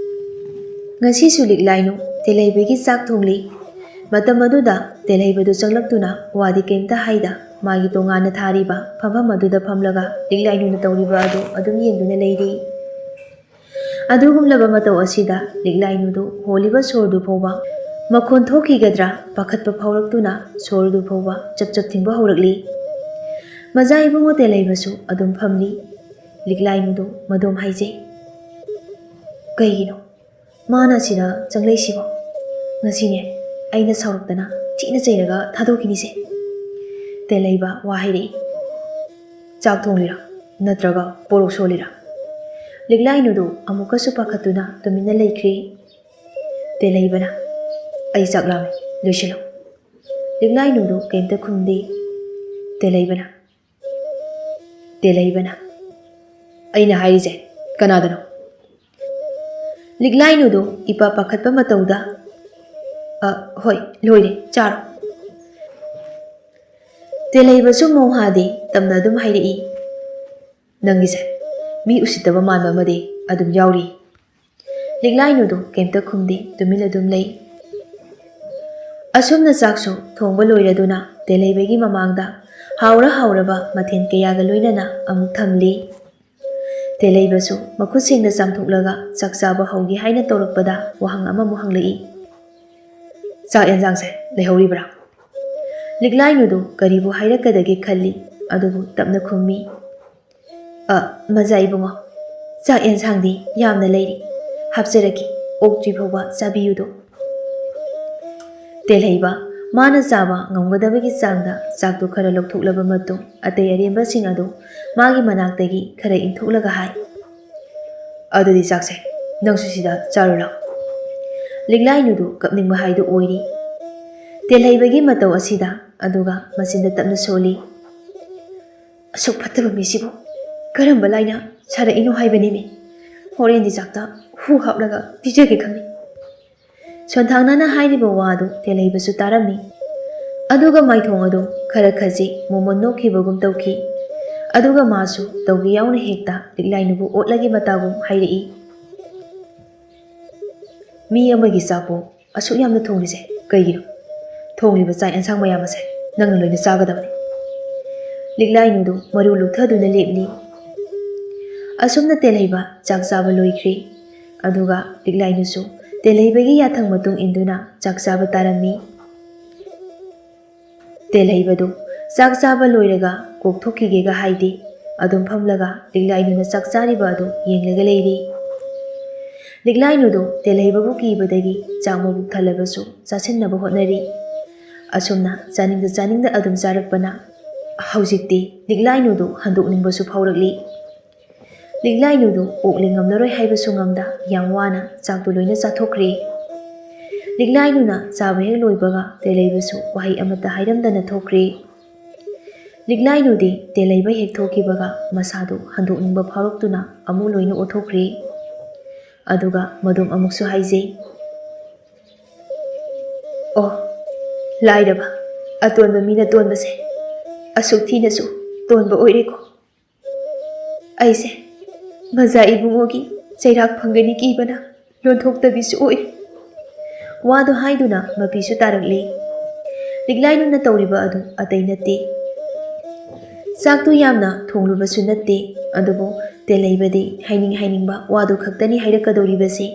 ꯉꯁꯤꯁꯨ ꯂꯤꯛꯂꯥꯏꯅꯨ ꯇꯦꯜꯍꯩꯕꯒꯤ ꯆꯥꯛ ꯊꯣꯡꯂꯤ꯫ ꯃꯇꯝ ꯑꯗꯨꯗ ꯇꯦꯜꯍꯩꯕꯗꯨ ꯆꯪꯂꯛꯇꯨꯅ ꯋꯥꯗꯤ ꯀꯩꯝꯇ ꯍꯥꯏꯗ, ꯃꯥꯒꯤ ꯇꯣꯉꯥꯟꯅ ꯊꯥꯔꯤꯕ ꯐꯝꯐꯝ ꯑꯗꯨꯗ ꯐꯝꯂꯒ ꯂꯤꯛꯂꯥꯏꯅꯨꯅ ꯇꯧꯔꯤꯕ ꯑꯗꯨ ꯑꯗꯨꯝ ꯌꯦꯡꯗꯨꯅ ꯂꯩꯔꯤ꯫ ꯑꯗꯨꯒꯨꯝꯂꯕ ꯃꯇꯧ ꯑꯁꯤꯗ ꯂꯤꯛꯂꯥꯏꯅꯨꯗꯨ ꯍꯣꯜꯂꯤꯕ ꯁꯣꯔꯗꯨ ꯐꯥꯎꯕ ꯃꯈꯣꯟ ꯊꯣꯛꯈꯤꯒꯗ꯭ꯔꯥ ꯄꯥꯈꯠꯄ ꯐꯥꯎꯔꯛꯇꯨꯅ ꯁꯣꯔꯗꯨ ꯐꯥꯎꯕ ꯆꯞ ꯆꯞ ꯊꯤꯡꯕ ꯍꯧꯔꯛꯂꯤ꯫ ꯃꯖꯥ ꯏꯕꯨꯡꯉꯣ ꯇꯦꯜꯍꯩꯕꯁꯨ ꯑꯗꯨꯝ ꯐꯝꯂꯤ꯫ ꯂꯤꯛꯂꯥꯏꯅꯨꯗꯨ ꯃꯗꯣꯝ ꯍꯥꯏꯖꯩ꯫ "ꯀꯩꯒꯤꯅꯣ ꯃꯥꯅ ꯁꯤꯗ ꯆꯪꯂꯛꯏꯁꯤꯕꯣ? ꯉꯁꯤꯅꯦ ꯑꯩꯅ ꯁꯥꯎꯔꯛꯇꯅ ꯊꯤꯅ ꯆꯩꯔꯒ ꯊꯥꯗꯣꯛꯈꯤꯅꯤꯁꯦ꯫" ꯇꯦꯜꯍꯩꯕ ꯋꯥ ꯍꯥꯏꯔꯛꯏ꯫ "ꯆꯥꯛ ꯊꯣꯡꯂꯤꯔꯥ? ꯅꯠꯇ꯭ꯔꯒ ꯄꯣꯔꯣꯛ ꯁꯣꯜꯂꯤꯔꯥ?" ꯂꯤꯛꯂꯥꯏꯅꯨꯗꯨ ꯑꯃꯨꯛꯀꯁꯨ ꯄꯥꯈꯠꯇꯨꯅ ꯇꯨꯃꯤꯟꯅ ꯂꯩꯈ꯭ꯔꯦ꯫ ꯇꯦꯜꯍꯩꯕꯅ, "ꯑꯩ ꯆꯥꯛ ꯂꯥꯝꯃꯦ, ꯂꯣꯏꯁꯤꯜꯂꯣ꯫" ꯂꯤꯛꯂꯥꯏꯅꯨꯗꯨ ꯀꯩꯝꯇ ꯈꯨꯝꯗꯦ꯫ ꯇꯦꯜꯍꯩꯕꯅ, ꯇꯦꯜꯍꯩꯕꯅ, "ꯑꯩꯅ ꯍꯥꯏꯔꯤꯁꯦ ꯀꯅꯥꯗꯅꯣ?" ꯂꯤꯛꯂꯥꯏꯅꯨꯗꯨ ꯏꯄꯥ ꯄꯥꯈꯠꯄ ꯃꯇꯧꯗ, "ꯑ, ꯍꯣꯏ, ꯂꯣꯏꯔꯦ, ꯆꯥꯔꯣ꯫" ꯇꯦꯜꯍꯩꯕꯁꯨ ꯃꯣꯍꯥꯗꯤ ꯇꯞꯅ ꯑꯗꯨꯝ ꯍꯥꯏꯔꯛꯏ꯫ "ꯅꯪꯒꯤꯁꯦ ꯃꯤ ꯎꯁꯤꯠꯇꯕ ꯃꯥꯟꯕ ꯑꯃꯗꯤ ꯑꯗꯨꯝ ꯌꯥꯎꯔꯤ꯫" ꯂꯤꯛꯂꯥꯏꯅꯨꯗꯨ ꯀꯩꯝꯇ ꯈꯨꯝꯗꯦ, ꯇꯨꯃꯤꯟ ꯑꯗꯨꯝ ꯂꯩ꯫ ꯑꯁꯨꯝꯅ ꯆꯥꯛꯁꯨ ꯊꯣꯡꯕ ꯂꯣꯏꯔꯗꯨꯅ ꯇꯦꯜꯍꯩꯕꯒꯤ ꯃꯃꯥꯡꯗ ꯍꯥꯎꯔ ꯍꯥꯎꯔꯕ ꯃꯊꯦꯜ ꯀꯌꯥꯒ ꯂꯣꯏꯅꯅ ꯑꯃꯨꯛ ꯊꯝꯂꯤ꯫ ꯇꯦꯜꯍꯩꯕꯁꯨ ꯃꯈꯨꯠ ꯁꯦꯡꯅ ꯆꯥꯝꯊꯣꯛꯂꯒ ꯆꯥꯛ ꯆꯥꯕ ꯍꯧꯒꯦ ꯍꯥꯏꯅ ꯇꯧꯔꯛꯄꯗ ꯋꯥꯍꯪ ꯑꯃꯃꯨꯛ ꯍꯪꯂꯛꯏ꯫ "ꯆꯥꯛ ꯌꯦꯟꯁꯥꯡꯁꯦ ꯂꯩꯍꯧꯔꯤꯕ꯭ꯔꯥ?" ꯂꯤꯛꯂꯥꯏꯅꯨꯗꯨ ꯀꯔꯤꯕꯨ ꯍꯥꯏꯔꯛꯀꯗꯒꯦ ꯈꯜꯂꯤ, ꯑꯗꯨꯕꯨ ꯇꯞꯅ ꯈꯨꯝꯃꯤ꯫ "ꯑ, ꯃꯖꯥ ꯏꯕꯨꯡꯉꯣ, ꯆꯥꯛ ꯌꯦꯟꯁꯥꯡꯗꯤ ꯌꯥꯝꯅ ꯂꯩꯔꯤ, ꯍꯥꯞꯆꯔꯛꯀꯦ, ꯑꯣꯛꯇ꯭ꯔꯤ ꯐꯥꯎꯕ ꯆꯥꯕꯤꯌꯨꯗꯣ꯫" ꯇꯦꯜꯍꯩꯕ ꯃꯥꯅ ꯆꯥꯕ ꯉꯝꯒꯗꯕꯒꯤ ꯆꯥꯡꯗ ꯆꯥꯛꯇꯨ ꯈꯔ ꯂꯧꯊꯣꯛꯂꯕ ꯃꯇꯨꯡ, ꯑꯇꯩ ꯑꯔꯦꯝꯕꯁꯤꯡ ꯑꯗꯨ ꯃꯥꯒꯤ ꯃꯅꯥꯛꯇꯒꯤ ꯈꯔ ꯏꯟꯊꯣꯛꯂꯒ ꯍꯥꯏ, "ꯑꯗꯨꯗꯤ ꯆꯥꯛꯁꯦ ꯅꯪꯁꯨ ꯁꯤꯗ ꯆꯥꯔꯨ ꯂꯥꯎ꯫" ꯂꯤꯛꯂꯥꯏꯅꯨꯗꯨ ꯀꯞꯅꯤꯡꯕ ꯍꯥꯏꯗꯨ ꯑꯣꯏꯔꯤ꯫ ꯇꯦꯜꯍꯩꯕꯒꯤ ꯃꯇꯧ ꯑꯁꯤꯗ, ꯑꯗꯨꯒ ꯃꯆꯤꯟꯗ ꯇꯞꯅ ꯁꯣꯜꯂꯤ꯫ "ꯑꯁꯨꯛ ꯐꯠꯇꯕ ꯃꯤꯁꯤꯕꯨ ꯀꯔꯝꯕ ꯂꯥꯏꯅ ꯁꯥꯔꯛꯏꯅꯣ ꯍꯥꯏꯕꯅꯤꯅꯦ? ꯍꯣꯔꯦꯟꯗꯤ ꯆꯥꯛꯇ ꯍꯨ ꯍꯥꯞꯂꯒ ꯄꯤꯖꯒꯦ ꯈꯪꯉꯤ꯫" ꯁꯣꯟꯊꯥꯡꯅꯅ ꯍꯥꯏꯔꯤꯕ ꯋꯥꯗꯨ ꯇꯦꯜꯍꯩꯕꯁꯨ ꯇꯥꯔꯝꯃꯤ꯫ ꯑꯗꯨꯒ ꯃꯥꯏꯊꯣꯡ ꯑꯗꯨ ꯈꯔ ꯈꯖꯤꯛ ꯃꯣꯃꯣꯟ ꯅꯣꯛꯈꯤꯕꯒꯨꯝ ꯇꯧꯈꯤ꯫ ꯑꯗꯨꯒ ꯃꯥꯁꯨ ꯇꯧꯒꯦ ꯌꯥꯎꯅ ꯍꯦꯛꯇ ꯂꯤꯛꯂꯥꯏꯅꯨꯕꯨ ꯑꯣꯠꯂꯒꯦ ꯃꯇꯥꯒꯨꯝ ꯍꯥꯏꯔꯛꯏ꯫ "ꯃꯤ ꯑꯃꯒꯤ ꯆꯥꯛꯄꯨ ꯑꯁꯨꯛ ꯌꯥꯝꯅ ꯊꯣꯡꯂꯤꯁꯦ ꯀꯩꯒꯤꯅꯣ? ꯊꯣꯡꯂꯤꯕ ꯆꯥꯛ ꯑꯦꯟꯁꯥꯡ ꯃꯌꯥꯝ ꯑꯁꯦ ꯅꯪꯅ ꯂꯣꯏꯅ ꯆꯥꯒꯗꯕꯅꯤ꯫" ꯂꯤꯛꯂꯥꯏꯅꯨꯗꯨ ꯃꯔꯨ ꯂꯨꯛꯊꯗꯨꯅ ꯂꯦꯞꯂꯤ꯫ ꯑꯁꯨꯝꯅ ꯇꯦꯜꯍꯩꯕ ꯆꯥꯛ ꯆꯥꯕ ꯂꯣꯏꯈ꯭ꯔꯦ꯫ ꯑꯗꯨꯒ ꯂꯤꯛꯂꯥꯏꯅꯨꯁꯨ ꯇꯦꯜꯍꯩꯕꯒꯤ ꯌꯥꯊꯪ ꯃꯇꯨꯡ ꯏꯟꯗꯨꯅ ꯆꯥꯛ ꯆꯥꯕ ꯇꯥꯔꯝꯃꯤ꯫ ꯇꯦꯜꯍꯩꯕꯗꯨ ꯆꯥꯛ ꯆꯥꯕ ꯂꯣꯏꯔꯒ ꯀꯣꯛꯊꯣꯛꯈꯤꯒꯦꯒ ꯍꯥꯏꯗꯦ꯫ ꯑꯗꯨꯝ ꯐꯝꯂꯒ ꯂꯤꯛꯂꯥꯏꯅꯨꯅ ꯆꯥꯛ ꯆꯥꯔꯤꯕ ꯑꯗꯨ ꯌꯦꯡꯂꯒ ꯂꯩꯔꯤ꯫ ꯂꯤꯛꯂꯥꯏꯅꯨꯗꯨ ꯇꯦꯜꯍꯩꯕꯕꯨ ꯀꯤꯕꯗꯒꯤ ꯆꯥꯛ ꯃꯕꯨꯛ ꯊꯜꯂꯕꯁꯨ ꯆꯥꯁꯤꯟꯅꯕ ꯍꯣꯠꯅꯔꯤ꯫ ꯑꯁꯨꯝꯅ ꯆꯥꯅꯤꯡꯗ ꯆꯥꯅꯤꯡꯗ ꯑꯗꯨꯝ ꯆꯥꯔꯛꯄꯅ ꯍꯧꯖꯤꯛꯇꯤ ꯂꯤꯛꯂꯥꯏꯅꯨꯗꯨ ꯍꯟꯗꯣꯛꯅꯤꯡꯕꯁꯨ ꯐꯥꯎꯔꯛꯂꯤ꯫ ꯂꯤꯛꯂꯥꯏꯅꯨꯗꯨ ꯑꯣꯛꯂꯤ ꯉꯝꯂꯔꯣꯏ ꯍꯥꯏꯕꯁꯨ ꯉꯝꯗ ꯌꯥꯝ ꯋꯥꯅ ꯆꯥꯛꯇꯨ ꯂꯣꯏꯅ ꯆꯥꯊꯣꯛꯈ꯭ꯔꯦ꯫ ꯂꯤꯛꯂꯥꯏꯅꯨꯅ ꯆꯥꯕ ꯍꯦꯛ ꯂꯣꯏꯕꯒ ꯇꯦꯜꯍꯩꯕꯁꯨ ꯋꯥꯍꯩ ꯑꯃꯠꯇ ꯍꯥꯏꯔꯝꯗꯅ ꯊꯣꯛꯈ꯭ꯔꯦ꯫ ꯂꯤꯛꯂꯥꯏꯅꯨꯗꯤ ꯇꯦꯜꯍꯩꯕ ꯍꯦꯛ ꯊꯣꯛꯈꯤꯕꯒ ꯃꯁꯥꯗꯨ ꯍꯟꯗꯣꯛꯅꯤꯡꯕ ꯐꯥꯎꯔꯛꯇꯨꯅ ꯑꯃꯨꯛ ꯂꯣꯏꯅ ꯑꯣꯠꯊꯣꯛꯈ꯭ꯔꯦ꯫ ꯑꯗꯨꯒ ꯃꯗꯨꯝ ꯑꯃꯨꯛꯁꯨ ꯍꯥꯏꯖꯩ, "ꯑꯣ, ꯂꯥꯏꯔꯕ, ꯑꯇꯣꯟꯕ ꯃꯤꯅ ꯇꯣꯟꯕꯁꯦ ꯑꯁꯨꯛ ꯊꯤꯅꯁꯨ ꯇꯣꯟꯕ ꯑꯣꯏꯔꯦꯀꯣ꯫ ꯑꯩꯁꯦ ꯃꯖꯥ ꯏꯕꯨꯡꯉꯣꯒꯤ ꯆꯩꯔꯥꯛ ꯐꯪꯒꯅꯤ ꯀꯤꯕꯅ ꯂꯣꯟꯊꯣꯛꯇꯕꯤꯁꯨ ꯑꯣꯏ꯫" ꯋꯥꯗꯨ ꯍꯥꯏꯗꯨꯅ ꯃꯄꯤꯁꯨ ꯇꯥꯔꯛꯂꯤ꯫ ꯂꯤꯛꯂꯥꯏꯅꯨꯅ ꯇꯧꯔꯤꯕ ꯑꯗꯨ ꯑꯇꯩ ꯅꯠꯇꯦ꯫ ꯆꯥꯛꯇꯨ ꯌꯥꯝꯅ ꯊꯣꯡꯂꯨꯕꯁꯨ ꯅꯠꯇꯦ, ꯑꯗꯨꯕꯨ ꯇꯦꯜꯍꯩꯕꯗꯤ ꯍꯥꯏꯅꯤꯡ ꯍꯥꯏꯅꯤꯡꯕ ꯋꯥꯗꯨ ꯈꯛꯇꯅꯤ ꯍꯥꯏꯔꯛꯀꯗꯧꯔꯤꯕꯁꯦ꯫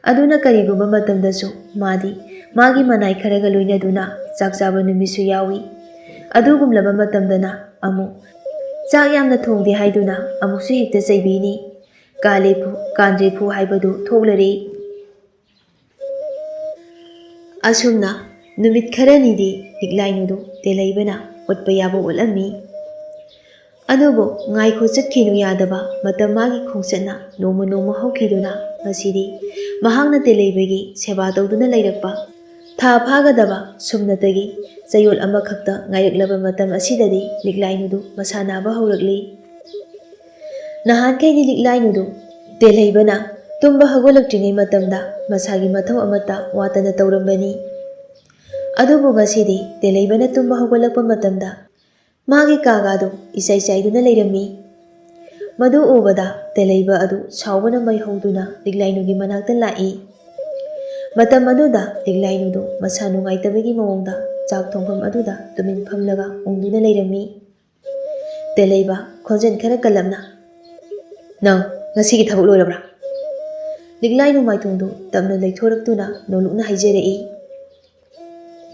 ꯑꯗꯨꯅ ꯀꯔꯤꯒꯨꯝꯕ ꯃꯇꯝꯗꯁꯨ ꯃꯥꯗꯤ ꯃꯥꯒꯤ ꯃꯅꯥꯏ ꯈꯔꯒ ꯂꯣꯏꯅꯗꯨꯅ ꯆꯥꯛ ꯆꯥꯕ ꯅꯨꯃꯤꯠꯁꯨ ꯌꯥꯎꯏ꯫ ꯑꯗꯨꯒꯨꯝꯂꯕ ꯃꯇꯝꯗꯅ ꯑꯃꯨꯛ ꯆꯥꯛ ꯌꯥꯝꯅ ꯊꯣꯡꯗꯦ ꯍꯥꯏꯗꯨꯅ ꯑꯃꯨꯛꯁꯨ ꯍꯦꯛꯇ ꯆꯩꯕꯤꯅꯤ꯫ ꯀꯥꯂꯦ ꯐꯨ, ꯀꯥꯟꯗ꯭ꯔꯦ ꯐꯨ ꯍꯥꯏꯕꯗꯨ ꯊꯣꯛꯂꯔꯦ꯫ ꯑꯁꯨꯝꯅ ꯅꯨꯃꯤꯠ ꯈꯔꯅꯤꯗꯤ ꯂꯤꯛꯂꯥꯏꯅꯨꯗꯨ ꯇꯦꯜꯍꯩꯕꯅ ꯑꯣꯠꯄ ꯌꯥꯕ ꯑꯣꯠꯂꯝꯃꯤ꯫ ꯑꯗꯨꯕꯨ ꯉꯥꯏꯈꯣ ꯆꯠꯈꯤꯅꯨ ꯌꯥꯗꯕ ꯃꯇꯝ ꯃꯥꯒꯤ ꯈꯣꯡꯆꯠꯅ ꯅꯣꯡꯃ ꯅꯣꯡꯃ ꯍꯧꯈꯤꯗꯨꯅ ꯉꯁꯤꯗꯤ ꯃꯍꯥꯛꯅ ꯇꯦꯜꯍꯩꯕꯒꯤ ꯁꯦꯕꯥ ꯇꯧꯗꯨꯅ ꯂꯩꯔꯛꯄ ꯊꯥ ꯐꯥꯒꯗꯕ ꯁꯨꯞꯅꯇꯒꯤ ꯆꯌꯣꯜ ꯑꯃꯈꯛꯇ ꯉꯥꯏꯔꯛꯂꯕ ꯃꯇꯝ ꯑꯁꯤꯗꯗꯤ ꯂꯤꯛꯂꯥꯏꯅꯨꯗꯨ ꯃꯁꯥ ꯅꯥꯕ ꯍꯧꯔꯛꯂꯤ꯫ ꯅꯍꯥꯟꯈꯩꯗꯤ ꯂꯤꯛꯂꯥꯏꯅꯨꯗꯨ ꯇꯦꯜꯍꯩꯕꯅ ꯇꯨꯝꯕ ꯍꯧꯒꯠꯂꯛꯇ꯭ꯔꯤꯉꯩ ꯃꯇꯝꯗ ꯃꯁꯥꯒꯤ ꯃꯊꯧ ꯑꯃꯠꯇ ꯋꯥꯠꯇꯅ ꯇꯧꯔꯝꯕꯅꯤ꯫ ꯑꯗꯨꯕꯨ ꯉꯁꯤꯗꯤ ꯇꯦꯜꯍꯩꯕꯅ ꯇꯨꯝꯕ ꯍꯧꯒꯠꯂꯛꯄ ꯃꯇꯝꯗ ꯃꯥꯒꯤ ꯀꯥꯒꯥꯗꯨ ꯏꯆꯥꯏ ꯆꯥꯏꯗꯨꯅ ꯂꯩꯔꯝꯃꯤ꯫ ꯃꯗꯨ ꯎꯕꯗ ꯇꯦꯜꯍꯩꯕ ꯑꯗꯨ ꯁꯥꯎꯕꯅ ꯃꯩ ꯍꯧꯗꯨꯅ ꯂꯤꯛꯂꯥꯏꯅꯨꯒꯤ ꯃꯅꯥꯛꯇ ꯂꯥꯛꯏ꯫ ꯃꯇꯝ ꯑꯗꯨꯗ ꯂꯤꯛꯂꯥꯏꯅꯨꯗꯨ ꯃꯁꯥ ꯅꯨꯡꯉꯥꯏꯇꯕꯒꯤ ꯃꯑꯣꯡꯗ ꯆꯥꯛ ꯊꯣꯡꯐꯝ ꯑꯗꯨꯗ ꯇꯨꯃꯤꯟ ꯐꯝꯂꯒ ꯎꯪꯗꯨꯅ ꯂꯩꯔꯝꯃꯤ꯫ ꯇꯦꯜꯍꯩꯕ ꯈꯣꯟꯖꯦꯜ ꯈꯔ ꯀꯜꯂꯞꯅ, "ꯅꯪ ꯉꯁꯤꯒꯤ ꯊꯕꯛ ꯂꯣꯏꯔꯕ꯭ꯔꯥ?" ꯂꯤꯛꯂꯥꯏꯅꯨ ꯃꯥꯏꯊꯣꯡꯗꯨ ꯇꯞꯅ ꯂꯩꯊꯣꯔꯛꯇꯨꯅ ꯅꯣꯡꯂꯨꯛꯅ ꯍꯥꯏꯖꯔꯛꯏ,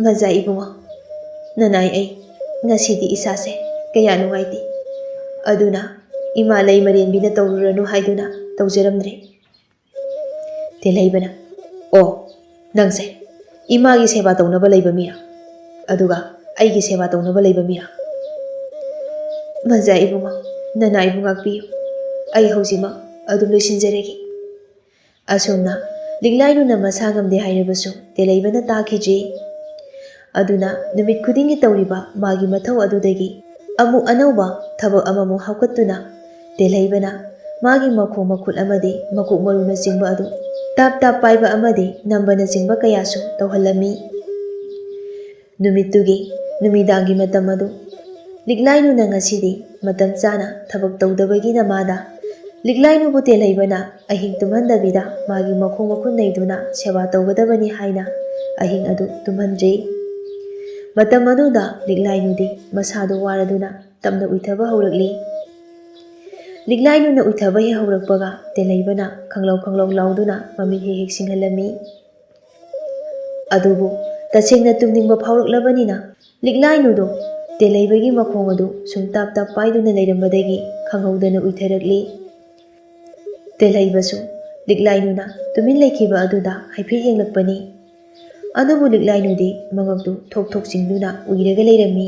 "ꯃꯖꯥ ꯏꯕꯨꯡꯉꯣ, ꯅꯅꯥꯏ ꯑꯩ ꯉꯁꯤꯗꯤ ꯏꯁꯥꯁꯦ ꯀꯌꯥ ꯅꯨꯡꯉꯥꯏꯇꯦ꯫ ꯑꯗꯨꯅ ꯏꯃꯥ ꯂꯩ ꯃꯔꯦꯟꯕꯤꯅ ꯇꯧꯔꯨꯔꯅꯨ ꯍꯥꯏꯗꯨꯅ ꯇꯧꯖꯔꯝꯗ꯭ꯔꯦ꯫" ꯇꯦꯜꯍꯩꯕꯅ, "ꯑꯣ, ꯅꯪꯁꯦ ꯏꯃꯥꯒꯤ ꯁꯦꯕꯥ ꯇꯧꯅꯕ ꯂꯩꯕ ꯃꯤꯔꯥ? ꯑꯗꯨꯒ ꯑꯩꯒꯤ ꯁꯦꯕꯥ ꯇꯧꯅꯕ ꯂꯩꯕ ꯃꯤꯔꯥ?" "ꯃꯖꯥ ꯏꯕꯨꯡꯉꯣ, ꯅꯅꯥꯏꯕꯨ ꯉꯥꯛꯄꯤꯌꯨ꯫ ꯑꯩ ꯍꯧꯖꯤꯛꯃꯛ ꯑꯗꯨꯝ ꯂꯣꯏꯁꯤꯟꯖꯔꯒꯦ꯫" ꯑꯁꯨꯝꯅ ꯂꯤꯛꯂꯥꯏꯅꯨꯅ ꯃꯁꯥ ꯉꯝꯗꯦ ꯍꯥꯏꯔꯕꯁꯨ ꯇꯦꯜꯍꯩꯕꯅ ꯇꯥꯈꯤꯗ꯭ꯔꯤ꯫ ꯑꯗꯨꯅ ꯅꯨꯃꯤꯠ ꯈꯨꯗꯤꯡꯒꯤ ꯇꯧꯔꯤꯕ ꯃꯥꯒꯤ ꯃꯊꯧ ꯑꯗꯨꯗꯒꯤ ꯑꯃꯨꯛ ꯑꯅꯧꯕ ꯊꯕꯛ ꯑꯃꯃꯨꯛ ꯍꯥꯞꯀꯠꯇꯨꯅ ꯇꯦꯜꯍꯩꯕꯅ ꯃꯥꯒꯤ ꯃꯈꯣꯡ ꯃꯈꯨꯠ ꯑꯃꯗꯤ ꯃꯀꯣꯛ ꯃꯔꯨꯅꯆꯤꯡꯕ ꯑꯗꯨ ꯇꯥꯞ ꯇꯥꯞ ꯄꯥꯏꯕ ꯑꯃꯗꯤ ꯅꯝꯕꯅꯆꯤꯡꯕ ꯀꯌꯥꯁꯨ ꯇꯧꯍꯜꯂꯝꯃꯤ꯫ ꯅꯨꯃꯤꯠꯇꯨꯒꯤ ꯅꯨꯃꯤꯗꯥꯡꯒꯤ ꯃꯇꯝ ꯑꯗꯨ ꯂꯤꯛꯂꯥꯏꯅꯨꯅ ꯉꯁꯤꯗꯤ ꯃꯇꯝ ꯆꯥꯅ ꯊꯕꯛ ꯇꯧꯗꯕꯒꯤ ꯅꯃꯥꯗ ꯂꯤꯛꯂꯥꯏꯅꯨꯕꯨ ꯇꯦꯜꯍꯩꯕꯅ ꯑꯍꯤꯡ ꯇꯨꯝꯍꯟꯗꯕꯤꯗ ꯃꯥꯒꯤ ꯃꯈꯣꯡ ꯃꯈꯨꯠ ꯅꯩꯗꯨꯅ ꯁꯦꯕꯥ ꯇꯧꯒꯗꯕꯅꯤ ꯍꯥꯏꯅ ꯑꯍꯤꯡ ꯑꯗꯨ ꯇꯨꯝꯍꯟꯗ꯭ꯔꯤ꯫ ꯃꯇꯝ ꯑꯗꯨꯗ ꯂꯤꯛꯂꯥꯏꯅꯨꯗꯤ ꯃꯁꯥꯗꯨ ꯋꯥꯔꯗꯨꯅ ꯇꯞꯅ ꯎꯏꯊꯕ ꯍꯧꯔꯛꯂꯤ꯫ ꯂꯤꯛꯂꯥꯏꯅꯨꯅ ꯎꯏꯊꯕ ꯍꯦꯛ ꯍꯧꯔꯛꯄꯒ ꯇꯦꯜꯍꯩꯕꯅ ꯈꯪꯂꯧ ꯈꯪꯂꯧ ꯂꯥꯎꯗꯨꯅ ꯃꯃꯤꯠ ꯍꯦꯛ ꯍꯦꯛ ꯁꯤꯡꯍꯜꯂꯝꯃꯤ꯫ ꯑꯗꯨꯕꯨ ꯇꯁꯦꯡꯅ ꯇꯨꯝꯅꯤꯡꯕ ꯐꯥꯎꯔꯛꯂꯕꯅꯤꯅ ꯂꯤꯛꯂꯥꯏꯅꯨꯗꯨ ꯇꯦꯜꯍꯩꯕꯒꯤ ꯃꯈꯣꯡ ꯑꯗꯨ ꯁꯨꯝ ꯇꯥꯞ ꯇꯥꯞ ꯄꯥꯏꯗꯨꯅ ꯂꯩꯔꯝꯕꯗꯒꯤ ꯈꯪꯍꯧꯗꯅ ꯎꯏꯊꯔꯛꯂꯤ꯫ ꯇꯦꯜꯍꯩꯕꯁꯨ ꯂꯤꯛꯂꯥꯏꯅꯨꯅ ꯇꯨꯃꯤꯟ ꯂꯩꯈꯤꯕ ꯑꯗꯨꯗ ꯍꯥꯏꯐꯦꯠ ꯌꯦꯡꯂꯛꯄꯅꯤ꯫ ꯑꯗꯨꯕꯨ ꯂꯤꯛꯂꯥꯏꯅꯨꯗꯤ ꯃꯉꯛꯇꯨ ꯊꯣꯛ ꯊꯣꯛ ꯆꯤꯡꯗꯨꯅ ꯎꯏꯔꯒ ꯂꯩꯔꯝꯃꯤ꯫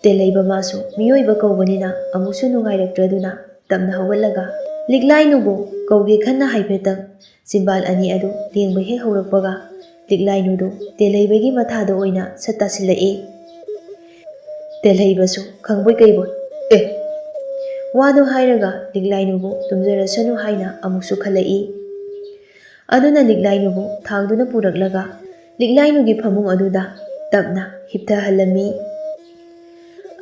ꯇꯦꯜꯍꯩꯕ ꯃꯥꯁꯨ ꯃꯤꯑꯣꯏꯕ ꯀꯧꯕꯅꯤꯅ ꯑꯃꯨꯛꯁꯨ ꯅꯨꯡꯉꯥꯏꯔꯛꯇ꯭ꯔꯗꯨꯅ ꯇꯞꯅ ꯍꯧꯒꯠꯂꯒ ꯂꯤꯛꯂꯥꯏꯅꯨꯕꯨ ꯀꯧꯒꯦ ꯈꯟꯅ ꯍꯥꯏꯐꯦꯠꯇꯪ ꯆꯤꯝꯕꯥꯜ ꯑꯅꯤ ꯑꯗꯨ ꯂꯦꯡꯕ ꯍꯦꯛ ꯍꯧꯔꯛꯄꯒ ꯂꯤꯛꯂꯥꯏꯅꯨꯗꯨ ꯇꯦꯜꯍꯩꯕꯒꯤ ꯃꯊꯥꯗ ꯑꯣꯏꯅ ꯁꯠ ꯇꯥꯁꯤꯜꯂꯛꯏ꯫ ꯇꯦꯜꯍꯩꯕꯁꯨ ꯈꯪꯕꯣꯏ ꯀꯩꯕꯣꯏ, "ꯑꯦ!" ꯋꯥꯗꯨ ꯍꯥꯏꯔꯒ ꯂꯤꯛꯂꯥꯏꯅꯨꯕꯨ ꯇꯨꯝꯖꯔꯁꯅꯨ ꯍꯥꯏꯅ ꯑꯃꯨꯛꯁꯨ ꯈꯜꯂꯛꯏ꯫ ꯑꯗꯨꯅ ꯂꯤꯛꯂꯥꯏꯅꯨꯕꯨ ꯊꯥꯡꯗꯨꯅ ꯄꯨꯔꯛꯂꯒ ꯂꯤꯛꯂꯥꯏꯅꯨꯒꯤ ꯐꯃꯨꯡ ꯑꯗꯨꯗ ꯇꯞꯅ ꯍꯤꯞꯊꯍꯜꯂꯝꯃꯤ꯫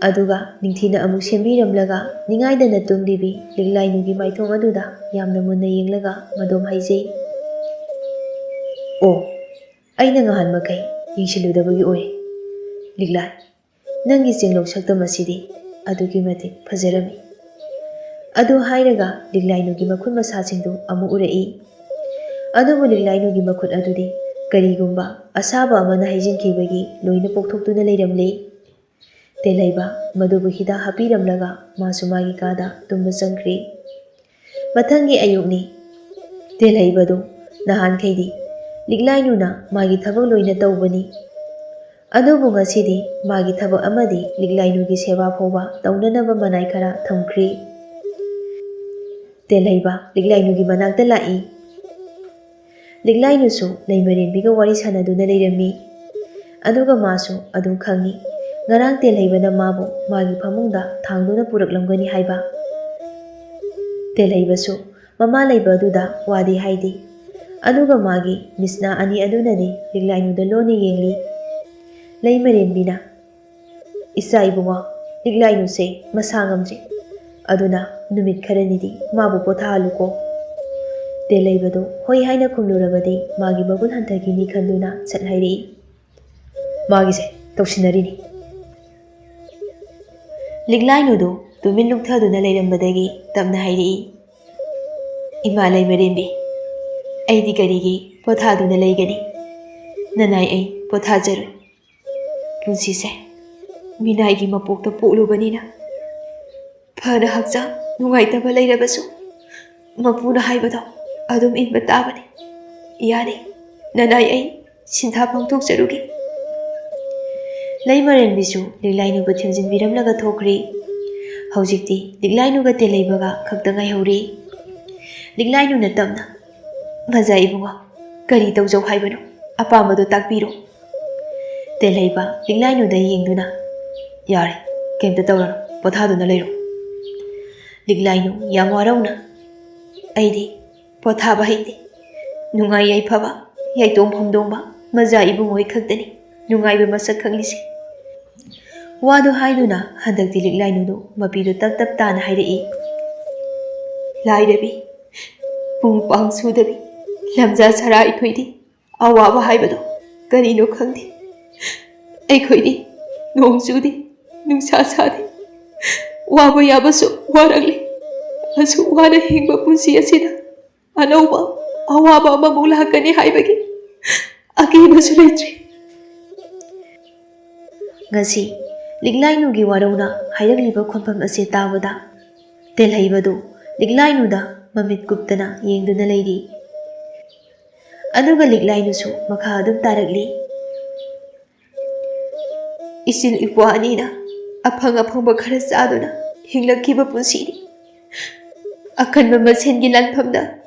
ꯑꯗꯨꯒ ꯅꯤꯡꯊꯤꯅ ꯑꯃꯨꯛ ꯁꯦꯝꯕꯤꯔꯝꯂꯒ ꯅꯤꯡꯉꯥꯏꯗꯅ ꯇꯨꯝꯂꯤꯕꯤ ꯂꯤꯛꯂꯥꯏꯅꯨꯒꯤ ꯃꯥꯏꯊꯣꯡ ꯑꯗꯨꯗ ꯌꯥꯝꯅ ꯃꯨꯟꯅ ꯌꯦꯡꯂꯒ ꯃꯗꯣꯝ ꯍꯥꯏꯖꯩ, "ꯑꯣ, ꯑꯩꯅ ꯉꯍꯥꯟ ꯃꯈꯩ ꯌꯦꯡꯁꯤꯜꯂꯨꯗꯕꯒꯤ ꯑꯣꯏꯔꯦ꯫ ꯂꯤꯛꯂꯥꯏ, ꯅꯪꯒꯤ ꯆꯦꯡꯂꯧ ꯁꯛꯇꯝ ꯑꯁꯤꯗꯤ ꯑꯗꯨꯛꯀꯤ ꯃꯇꯤꯛ ꯐꯖꯔꯝꯃꯤ꯫ ꯑꯗꯨ ꯍꯥꯏꯔꯒ ꯂꯤꯛꯂꯥꯏꯅꯨꯒꯤ ꯃꯈꯨꯠ ꯃꯁꯥꯁꯤꯡꯗꯨ ꯑꯃꯨꯛ ꯎꯔꯛꯏ꯫ ꯑꯗꯨꯕꯨ ꯂꯤꯛꯂꯥꯏꯅꯨꯒꯤ ꯃꯈꯨꯠ ꯑꯗꯨꯗꯤ ꯀꯔꯤꯒꯨꯝꯕ ꯑꯁꯥꯕ ꯑꯃꯅ ꯍꯩꯖꯤꯟꯈꯤꯕꯒꯤ ꯂꯣꯏꯅ ꯄꯣꯛꯊꯣꯛꯇꯨꯅ ꯂꯩꯔꯝꯂꯦ꯫ ꯇꯦꯜꯍꯩꯕ ꯃꯗꯨꯕꯨ ꯍꯤꯗꯥꯛ ꯍꯥꯞꯄꯤꯔꯝꯂꯒ ꯃꯥꯁꯨ ꯃꯥꯒꯤ ꯀꯥꯗ ꯇꯨꯝꯕ ꯆꯪꯈ꯭ꯔꯦ꯫ ꯃꯊꯪꯒꯤ ꯑꯌꯨꯛꯅꯤ꯫ ꯇꯦꯜꯍꯩꯕꯗꯨ ꯅꯍꯥꯟꯈꯩꯗꯤ ꯂꯤꯛꯂꯥꯏꯅꯨꯅ ꯃꯥꯒꯤ ꯊꯕꯛ ꯂꯣꯏꯅ ꯇꯧꯕꯅꯤ꯫ ꯑꯗꯨꯕꯨ ꯉꯁꯤꯗꯤ ꯃꯥꯒꯤ ꯊꯕꯛ ꯑꯃꯗꯤ ꯂꯤꯛꯂꯥꯏꯅꯨꯒꯤ ꯁꯦꯕꯥ ꯐꯥꯎꯕ ꯇꯧꯅꯅꯕ ꯃꯅꯥꯏ ꯈꯔ ꯊꯝꯈ꯭ꯔꯦ꯫ ꯇꯦꯜꯍꯩꯕ ꯂꯤꯛꯂꯥꯏꯅꯨꯒꯤ ꯃꯅꯥꯛꯇ ꯂꯥꯛꯏ꯫ ꯂꯤꯛꯂꯥꯏꯅꯨꯁꯨ ꯂꯩꯃꯔꯦꯟꯕꯤꯒ ꯋꯥꯔꯤ ꯁꯥꯟꯅꯗꯨꯅ ꯂꯩꯔꯝꯃꯤ꯫ ꯑꯗꯨꯒ ꯃꯥꯁꯨ ꯑꯗꯨꯝ ꯈꯪꯏ, ꯉꯔꯥꯡ ꯇꯦꯜꯍꯩꯕꯅ ꯃꯥꯕꯨ ꯃꯥꯒꯤ ꯐꯃꯨꯡꯗ ꯊꯥꯡꯗꯨꯅ ꯄꯨꯔꯛꯂꯝꯒꯅꯤ ꯍꯥꯏꯕ꯫ ꯇꯦꯜꯍꯩꯕꯁꯨ ꯃꯃꯥ ꯂꯩꯕ ꯑꯗꯨꯗ ꯋꯥꯗꯤ ꯍꯥꯏꯗꯦ꯫ ꯑꯗꯨꯒ ꯃꯥꯒꯤ ꯃꯤꯠꯁꯅꯥ ꯑꯅꯤ ꯑꯗꯨꯅꯗꯤ ꯂꯤꯛꯂꯥꯏꯅꯨꯗ ꯂꯣꯟꯅ ꯌꯦꯡꯂꯤ꯫ ꯂꯩꯃꯔꯦꯟꯕꯤꯅ, "ꯏꯆꯥ ꯏꯕꯨꯡꯉꯣ, ꯂꯤꯛꯂꯥꯏꯅꯨꯁꯦ ꯃꯁꯥ ꯉꯝꯗ꯭ꯔꯤ, ꯑꯗꯨꯅ ꯅꯨꯃꯤꯠ ꯈꯔꯅꯤꯗꯤ ꯃꯥꯕꯨ ꯄꯣꯊꯥꯍꯜꯂꯨꯀꯣ"꯫ ꯇꯦꯜꯍꯩꯕꯗꯨ ꯍꯣꯏ ꯍꯥꯏꯅ ꯈꯨꯝꯂꯨꯔꯕꯗꯤ ꯃꯥꯒꯤ ꯃꯒꯨꯟ ꯍꯟꯊꯈꯤꯅꯤ ꯈꯟꯗꯨꯅ ꯁꯠ ꯍꯥꯏꯔꯛꯏ, "ꯃꯥꯒꯤꯁꯦ ꯇꯧꯁꯤꯟꯅꯔꯤꯅꯤ"꯫ ꯂꯤꯛꯂꯥꯏꯅꯨꯗꯨ ꯇꯨꯃꯤꯟ ꯂꯨꯞꯊꯗꯨꯅ ꯂꯩꯔꯝꯕꯗꯒꯤ ꯇꯞꯅ ꯍꯥꯏꯔꯛꯏ, "ꯏꯃꯥ ꯂꯩꯃꯔꯦꯝꯕꯤ, ꯑꯩꯗꯤ ꯀꯔꯤꯒꯤ ꯄꯣꯊꯥꯗꯨꯅ ꯂꯩꯒꯅꯤ? ꯅꯅꯥꯏ ꯑꯩ ꯄꯣꯊꯥꯖꯔꯣꯏ꯫ ꯄꯨꯟꯁꯤꯁꯦ ꯃꯤꯅꯥꯏꯒꯤ ꯃꯄꯣꯛꯇ ꯄꯣꯛꯂꯨꯕꯅꯤꯅ ꯐꯅ ꯍꯛꯆꯥꯡ ꯅꯨꯡꯉꯥꯏꯇꯕ ꯂꯩꯔꯕꯁꯨ ꯃꯄꯨꯅ ꯍꯥꯏꯕꯗꯣ ꯑꯗꯨꯝ ꯏꯟꯕ ꯇꯥꯕꯅꯤ꯫ ꯌꯥꯔꯦ, ꯅꯅꯥꯏ ꯑꯩ ꯁꯤꯟꯊꯥ ꯄꯥꯡꯊꯣꯛꯆꯔꯨꯒꯦ"꯫ ꯂꯩꯃꯔꯦꯟꯕꯤꯁꯨ ꯂꯤꯛꯂꯥꯏꯅꯨꯕꯨ ꯊꯦꯝꯖꯤꯟꯕꯤꯔꯝꯂꯒ ꯊꯣꯛꯈ꯭ꯔꯦ꯫ ꯍꯧꯖꯤꯛꯇꯤ ꯂꯤꯛꯂꯥꯏꯅꯨꯒ ꯇꯦꯜꯍꯩꯕꯒ ꯈꯛꯇ ꯉꯥꯏꯍꯧꯔꯦ꯫ ꯂꯤꯛꯂꯥꯏꯅꯨꯅ ꯇꯞꯅ, "ꯃꯖꯥ ꯏꯕꯨꯡꯉꯣ, ꯀꯔꯤ ꯇꯧꯖꯧ ꯍꯥꯏꯕꯅꯣ? ꯑꯄꯥꯝꯕꯗꯣ ꯇꯥꯛꯄꯤꯔꯣ"꯫ ꯇꯦꯜꯍꯩꯕ ꯂꯤꯛꯂꯥꯏꯅꯨꯗ ꯌꯦꯡꯗꯨꯅ, "ꯌꯥꯔꯦ, ꯀꯩꯝꯇ ꯇꯧꯔꯅꯨ, ꯄꯣꯊꯥꯗꯨꯅ ꯂꯩꯔꯣ"꯫ ꯂꯤꯛꯂꯥꯏꯅꯨ ꯌꯥꯝ ꯋꯥꯔꯧꯅ, "ꯑꯩꯗꯤ ꯄꯣꯊꯥꯕ ꯍꯩꯇꯦ꯫ ꯅꯨꯡꯉꯥꯏ ꯌꯥꯏꯐꯕ, ꯌꯥꯏꯇꯣꯡ ꯐꯝꯗꯣꯡꯕ ꯃꯖꯥ ꯏꯕꯨꯡꯉꯣ ꯈꯛꯇꯅꯤ ꯅꯨꯡꯉꯥꯏꯕ ꯃꯁꯛ ꯈꯪꯂꯤꯁꯦ"꯫ ꯋꯥꯗꯨ ꯍꯥꯏꯗꯨꯅ ꯍꯟꯗꯛꯇꯤ ꯂꯤꯛꯂꯥꯏꯅꯨꯗꯨ ꯃꯄꯤꯗꯨ ꯇꯞ ꯇꯞ ꯇꯥꯅ ꯍꯥꯏꯔꯛꯏ, "ꯂꯥꯏꯔꯕꯤ, ꯄꯨꯡ ꯄꯥꯡ ꯁꯨꯗꯕꯤ, ꯂꯝꯖꯥ ꯁꯔꯥ ꯑꯩꯈꯣꯏꯗꯤ ꯑꯋꯥꯕ ꯍꯥꯏꯕꯗꯣ ꯀꯔꯤꯅꯣ ꯈꯪꯗꯦ꯫ ꯑꯩꯈꯣꯏꯗꯤ ꯅꯣꯡ ꯆꯨꯗꯦ, ꯅꯨꯡꯁꯥ ꯁꯥꯗꯦ, ꯋꯥꯕ ꯌꯥꯕꯁꯨ ꯋꯥꯔꯛꯂꯦ꯫ ꯑꯁꯨꯛ ꯋꯥꯅ ꯍꯤꯡꯕ ꯄꯨꯟꯁꯤ ꯑꯁꯤꯗ ꯑꯅꯧꯕ ꯑꯋꯥꯕ ꯑꯃꯃꯨꯛ ꯂꯥꯛꯀꯅꯤ ꯍꯥꯏꯕꯒꯤ ꯑꯀꯤꯕꯁꯨ ꯂꯩꯇ꯭ꯔꯦ꯫ ꯉꯁꯤ ꯂꯤꯛꯂꯥꯏꯅꯨꯒꯤ ꯋꯥꯔꯧꯅ ꯍꯥꯏꯔꯛꯂꯤꯕ ꯈꯣꯟꯐꯝ ꯑꯁꯤ ꯇꯥꯕꯗ ꯇꯦꯜꯍꯩꯕꯗꯨ ꯂꯤꯛꯂꯥꯏꯅꯨꯗ ꯃꯃꯤꯠ ꯀꯨꯞꯇꯅ ꯌꯦꯡꯗꯨꯅ ꯂꯩꯔꯤ꯫ ꯑꯗꯨꯒ ꯂꯤꯛꯂꯥꯏꯅꯨꯁꯨ ꯃꯈꯥ ꯑꯗꯨꯝ ꯇꯥꯔꯛꯂꯤ꯫ ꯏꯆꯤꯜ ꯏꯄ꯭ꯋꯥ ꯑꯅꯤꯅ ꯑꯐꯪ ꯑꯐꯪꯕ ꯈꯔ ꯆꯥꯗꯨꯅ ꯍꯤꯡꯂꯛꯈꯤꯕ ꯄꯨꯟꯁꯤꯅꯤ꯫ ꯑꯀꯟꯕ ꯃꯁꯦꯟꯒꯤ ꯂꯥꯟꯐꯝꯗ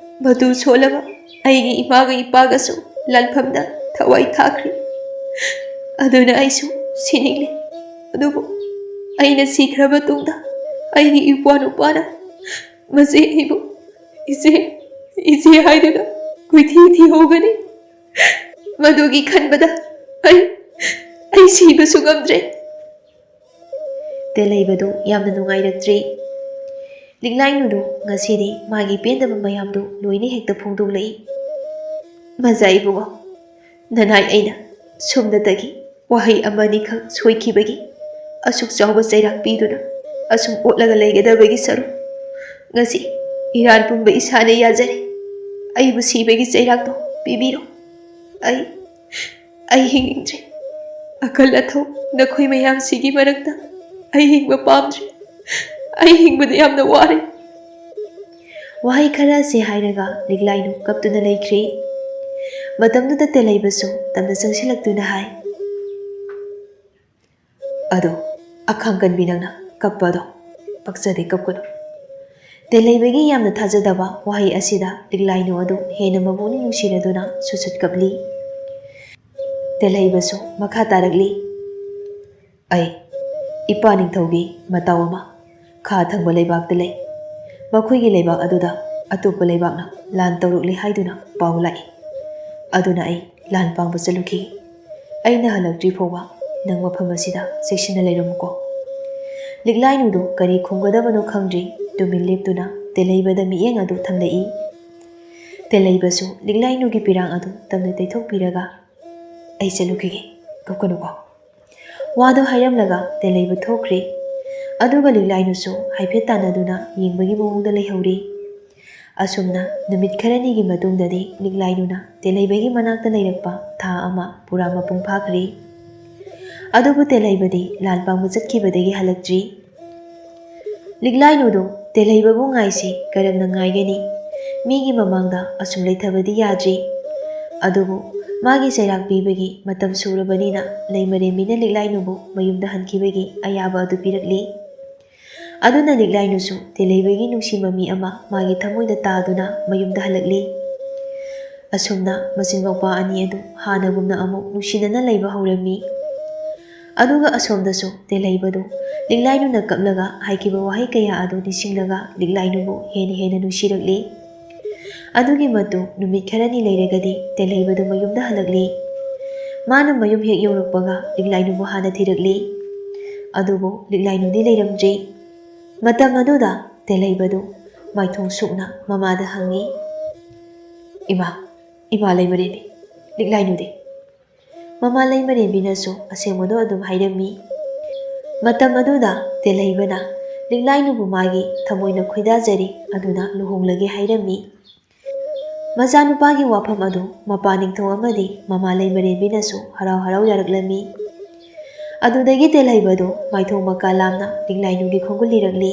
ꯃꯇꯨ ꯁꯣꯜꯂꯕ ꯑꯩꯒꯤ ꯏꯃꯥꯒ ꯏꯄꯥꯒꯁꯨ ꯂꯥꯟꯐꯝꯗ ꯊꯋꯥꯏ ꯊꯥꯈ꯭ꯔꯦ꯫ ꯑꯗꯨꯅ ꯑꯩꯁꯨ ꯁꯤꯅꯤꯡꯂꯦ꯫ ꯑꯗꯨꯕꯨ ꯑꯩꯅ ꯁꯤꯈ꯭ꯔꯕ ꯇꯨꯡꯗ ꯑꯩꯒꯤ ꯏꯄ꯭ꯋꯥ ꯅꯨꯄꯥꯅ ꯃꯆꯦ ꯑꯩꯕꯨ "ꯏꯆꯦ, ꯏꯆꯦ" ꯍꯥꯏꯗꯨꯅ ꯀꯣꯏꯊꯤ ꯊꯤꯍꯧꯒꯅꯤ꯫ ꯃꯗꯨꯒꯤ ꯈꯟꯕꯗ ꯑꯩ, ꯑꯩ ꯁꯤꯕꯁꯨ ꯉꯝꯗ꯭ꯔꯦ꯫ ꯇꯦꯜꯍꯩꯕꯗꯨ ꯌꯥꯝꯅ ꯅꯨꯡꯉꯥꯏꯔꯛꯇ꯭ꯔꯦ꯫ ꯂꯤꯛꯂꯥꯏꯅꯨꯗꯨ ꯉꯁꯤꯗꯤ ꯃꯥꯒꯤ ꯄꯦꯟꯗꯕ ꯃꯌꯥꯝꯗꯨ ꯂꯣꯏꯅ ꯍꯦꯛꯇ ꯐꯣꯡꯗꯣꯛꯂꯛꯏ꯫ "ꯃꯖꯥ ꯏꯕꯨꯡꯉꯣ, ꯅꯅꯥꯏ ꯑꯩꯅ ꯁꯣꯝꯗꯇꯒꯤ ꯋꯥꯍꯩ ꯑꯃꯅꯤꯈꯛ ꯁꯣꯏꯈꯤꯕꯒꯤ ꯑꯁꯨꯛ ꯆꯥꯎꯕ ꯆꯩꯔꯥꯛ ꯄꯤꯗꯨꯅ ꯑꯁꯨꯝ ꯑꯣꯠꯂꯒ ꯂꯩꯒꯗꯕꯒꯤ ꯁꯔꯨꯛ, ꯉꯁꯤ ꯏꯔꯥꯟ ꯄꯨꯝꯕ ꯏꯁꯥꯅ ꯌꯥꯖꯔꯦ꯫ ꯑꯩꯕꯨ ꯁꯤꯕꯒꯤ ꯆꯩꯔꯥꯛꯇꯣ ꯄꯤꯕꯤꯔꯣ꯫ ꯑꯩ, ꯑꯩ ꯍꯤꯡꯅꯤꯡꯗ꯭ꯔꯦ꯫ ꯑꯀꯜ ꯑꯊꯧ ꯅꯈꯣꯏ ꯃꯌꯥꯝꯁꯤꯒꯤ ꯃꯔꯛꯇ ꯑꯩ ꯍꯤꯡꯕ ꯄꯥꯝꯗ꯭ꯔꯦ꯫ ꯑꯩ ꯍꯤꯡꯕꯗ ꯌꯥꯝꯅ ꯋꯥꯔꯦ"꯫ ꯋꯥꯍꯩ ꯈꯔ ꯑꯁꯤ ꯍꯥꯏꯔꯒ ꯂꯤꯛꯂꯥꯏꯅꯨ ꯀꯞꯇꯨꯅ ꯂꯩꯈ꯭ꯔꯦ꯫ ꯃꯇꯝꯗꯨꯗ ꯇꯦꯜꯍꯩꯕꯁꯨ ꯇꯞꯅ ꯆꯪꯁꯤꯜꯂꯛꯇꯨꯅ ꯍꯥꯏ, "ꯑꯗꯣ, ꯑꯈꯥꯡ ꯀꯟꯕꯤ ꯅꯪꯅ ꯀꯞꯄ ꯑꯗꯣ, ꯄꯛꯆꯗꯦ, ꯀꯞꯀꯅꯨ"꯫ ꯇꯦꯜꯍꯩꯕꯒꯤ ꯌꯥꯝꯅ ꯊꯥꯖꯗꯕ ꯋꯥꯍꯩ ꯑꯁꯤꯗ ꯂꯤꯛꯂꯥꯏꯅꯨ ꯑꯗꯨ ꯍꯦꯟꯅ ꯃꯄꯨꯛꯅꯤꯡ ꯅꯨꯡꯁꯤꯔꯗꯨꯅ ꯁꯨꯠ ꯁꯨꯠ ꯀꯞꯂꯤ꯫ ꯇꯦꯜꯍꯩꯕꯁꯨ ꯃꯈꯥ ꯇꯥꯔꯛꯂꯤ, "ꯑꯩ ꯏꯄꯥ ꯅꯤꯡꯊꯧꯒꯤ ꯃꯇꯥꯎ ꯑꯃ ꯈꯥ ꯊꯪꯕ ꯂꯩꯕꯥꯛꯇ ꯂꯩ꯫ ꯃꯈꯣꯏꯒꯤ ꯂꯩꯕꯥꯛ ꯑꯗꯨꯗ ꯑꯇꯣꯞꯄ ꯂꯩꯕꯥꯛꯅ ꯂꯥꯟ ꯇꯧꯔꯛꯂꯦ ꯍꯥꯏꯗꯨꯅ ꯄꯥꯎ ꯂꯥꯛꯏ꯫ ꯑꯗꯨꯅ ꯑꯩ ꯂꯥꯟ ꯄꯥꯡꯕ ꯆꯠꯂꯨꯈꯤ꯫ ꯑꯩꯅ ꯍꯜꯂꯛꯇ꯭ꯔꯤ ꯐꯥꯎꯕ ꯅꯪ ꯃꯐꯝ ꯑꯁꯤꯗ ꯆꯦꯛꯁꯤꯟꯅ ꯂꯩꯔꯝꯃꯨꯀꯣ"꯫ ꯂꯤꯛꯂꯥꯏꯅꯨꯗꯨ ꯀꯔꯤ ꯈꯨꯝꯒꯗꯕꯅꯣ ꯈꯪꯗ꯭ꯔꯤ꯫ ꯇꯨꯃꯤꯟ ꯂꯦꯞꯇꯨꯅ ꯇꯦꯜꯍꯩꯕꯗ ꯃꯤꯠꯌꯦꯡ ꯑꯗꯨ ꯊꯝꯂꯛꯏ꯫ ꯇꯦꯜꯍꯩꯕꯁꯨ ꯂꯤꯛꯂꯥꯏꯅꯨꯒꯤ ꯄꯤꯔꯥꯡ ꯑꯗꯨ ꯇꯞꯅ ꯇꯩꯊꯣꯛꯄꯤꯔꯒ, "ꯑꯩ ꯆꯠꯂꯨꯈꯤꯒꯦ, ꯀꯞꯀꯅꯨꯀꯣ"꯫ ꯋꯥꯗꯨ ꯍꯥꯏꯔꯝꯂꯒ ꯇꯦꯜꯍꯩꯕ ꯊꯣꯛꯈ꯭ꯔꯦ꯫ ꯑꯗꯨꯒ ꯂꯤꯛꯂꯥꯏꯅꯨꯁꯨ ꯍꯥꯏꯐꯦꯠ ꯇꯥꯟꯅꯗꯨꯅ ꯌꯦꯡꯕꯒꯤ ꯃꯑꯣꯡꯗ ꯂꯩꯍꯧꯔꯤ꯫ ꯑꯁꯨꯝꯅ ꯅꯨꯃꯤꯠ ꯈꯔꯅꯤꯒꯤ ꯃꯇꯨꯡꯗꯗꯤ ꯂꯤꯛꯂꯥꯏꯅꯨꯅ ꯇꯦꯜꯍꯩꯕꯒꯤ ꯃꯅꯥꯛꯇ ꯂꯩꯔꯛꯄ ꯊꯥ ꯑꯃ ꯄꯨꯔꯥ ꯃꯄꯨꯡ ꯐꯥꯈ꯭ꯔꯦ꯫ ꯑꯗꯨꯕꯨ ꯇꯦꯜꯍꯩꯕꯗꯤ ꯂꯥꯟ ꯄꯥꯡꯕ ꯆꯠꯈꯤꯕꯗꯒꯤ ꯍꯜꯂꯛꯇ꯭ꯔꯤ꯫ ꯂꯤꯛꯂꯥꯏꯅꯨꯗꯨ ꯇꯦꯜꯍꯩꯕꯕꯨ ꯉꯥꯏꯁꯤ ꯀꯔꯝꯅ ꯉꯥꯏꯒꯅꯤ? ꯃꯤꯒꯤ ꯃꯃꯥꯡꯗ ꯑꯁꯨꯝ ꯂꯩꯊꯕꯗꯤ ꯌꯥꯗ꯭ꯔꯤ꯫ ꯑꯗꯨꯕꯨ ꯃꯥꯒꯤ ꯆꯩꯔꯥꯛ ꯄꯤꯕꯒꯤ ꯃꯇꯝ ꯁꯨꯔꯕꯅꯤꯅ ꯂꯩꯃꯔꯦꯝꯕꯤꯅ ꯂꯤꯛꯂꯥꯏꯅꯨꯕꯨ ꯃꯌꯨꯝꯗ ꯍꯟꯈꯤꯕꯒꯤ ꯑꯌꯥꯕ ꯑꯗꯨ ꯄꯤꯔꯛꯂꯤ꯫ ꯑꯗꯨꯅ ꯂꯤꯛꯂꯥꯏꯅꯨꯁꯨ ꯇꯦꯜꯍꯩꯕꯒꯤ ꯅꯨꯡꯁꯤ ꯃꯃꯤ ꯑꯃ ꯃꯥꯒꯤ ꯊꯃꯣꯏꯗ ꯇꯥꯗꯨꯅ ꯃꯌꯨꯝꯗ ꯍꯜꯂꯛꯂꯤ꯫ ꯑꯁꯨꯝꯅ ꯃꯆꯤꯟ ꯃꯧꯄꯥ ꯑꯅꯤ ꯑꯗꯨ ꯍꯥꯟꯅꯒꯨꯝꯅ ꯑꯃꯨꯛ ꯅꯨꯡꯁꯤꯅꯅ ꯂꯩꯕ ꯍꯧꯔꯝꯃꯤ꯫ ꯑꯗꯨꯒ ꯑꯁꯣꯝꯗꯁꯨ ꯇꯦꯜꯍꯩꯕꯗꯨ ꯂꯤꯛꯂꯥꯏꯅꯨꯅ ꯀꯞꯂꯒ ꯍꯥꯏꯈꯤꯕ ꯋꯥꯍꯩ ꯀꯌꯥ ꯑꯗꯨ ꯅꯤꯡꯁꯤꯡꯂꯒ ꯂꯤꯛꯂꯥꯏꯅꯨꯕꯨ ꯍꯦꯟꯅ ꯍꯦꯟꯅ ꯅꯨꯡꯁꯤꯔꯛꯂꯤ꯫ ꯑꯗꯨꯒꯤ ꯃꯇꯨꯡ ꯅꯨꯃꯤꯠ ꯈꯔꯅꯤ ꯂꯩꯔꯒꯗꯤ ꯇꯦꯜꯍꯩꯕꯗꯨ ꯃꯌꯨꯝꯗ ꯍꯜꯂꯛꯂꯤ꯫ ꯃꯥꯅ ꯃꯌꯨꯝ ꯍꯦꯛ ꯌꯧꯔꯛꯄꯒ ꯂꯤꯛꯂꯥꯏꯅꯨꯕꯨ ꯍꯥꯟꯅ ꯊꯤꯔꯛꯂꯤ꯫ ꯑꯗꯨꯕꯨ ꯂꯤꯛꯂꯥꯏꯅꯨꯗꯤ ꯂꯩꯔꯝꯗ꯭ꯔꯤ꯫ ꯃꯇꯝ ꯑꯗꯨꯗ ꯇꯦꯜꯍꯩꯕꯗꯨ ꯃꯥꯏꯊꯣꯡ ꯁꯨꯛꯅ ꯃꯃꯥꯗ ꯍꯪꯉꯤ, "ꯏꯃꯥ, ꯏꯃꯥ ꯂꯩꯃꯔꯦꯟꯕꯤ, ꯂꯤꯛꯂꯥꯏꯅꯨꯗꯤ?" ꯃꯃꯥ ꯂꯩꯃꯔꯦꯟꯕꯤꯅꯁꯨ ꯑꯁꯦꯡꯕꯗꯨ ꯑꯗꯨꯝ ꯍꯥꯏꯔꯝꯃꯤ꯫ ꯃꯇꯝ ꯑꯗꯨꯗ ꯇꯦꯜꯍꯩꯕꯅ ꯂꯤꯛꯂꯥꯏꯅꯨꯕꯨ ꯃꯥꯒꯤ ꯊꯃꯣꯏꯅ ꯈꯣꯏꯗꯥꯖꯔꯤ, ꯑꯗꯨꯅ ꯂꯨꯍꯣꯡꯂꯒꯦ ꯍꯥꯏꯔꯝꯃꯤ꯫ ꯃꯆꯥꯅꯨꯄꯥꯒꯤ ꯋꯥꯐꯝ ꯑꯗꯨ ꯃꯄꯥ ꯅꯤꯡꯊꯧ ꯑꯃꯗꯤ ꯃꯃꯥ ꯂꯩꯃꯔꯦꯟꯕꯤꯅꯁꯨ ꯍꯔꯥꯎ ꯍꯔꯥꯎ ꯌꯥꯔꯛꯂꯝꯃꯤ꯫ ꯑꯗꯨꯗꯒꯤ ꯇꯦꯜꯍꯩꯕꯗꯨ ꯃꯥꯏꯊꯣꯡ ꯃꯀꯥ ꯂꯥꯝꯅ ꯂꯤꯛꯂꯥꯏꯅꯨꯒꯤ ꯈꯣꯡꯒꯨꯜ ꯂꯤꯔꯛꯂꯤ꯫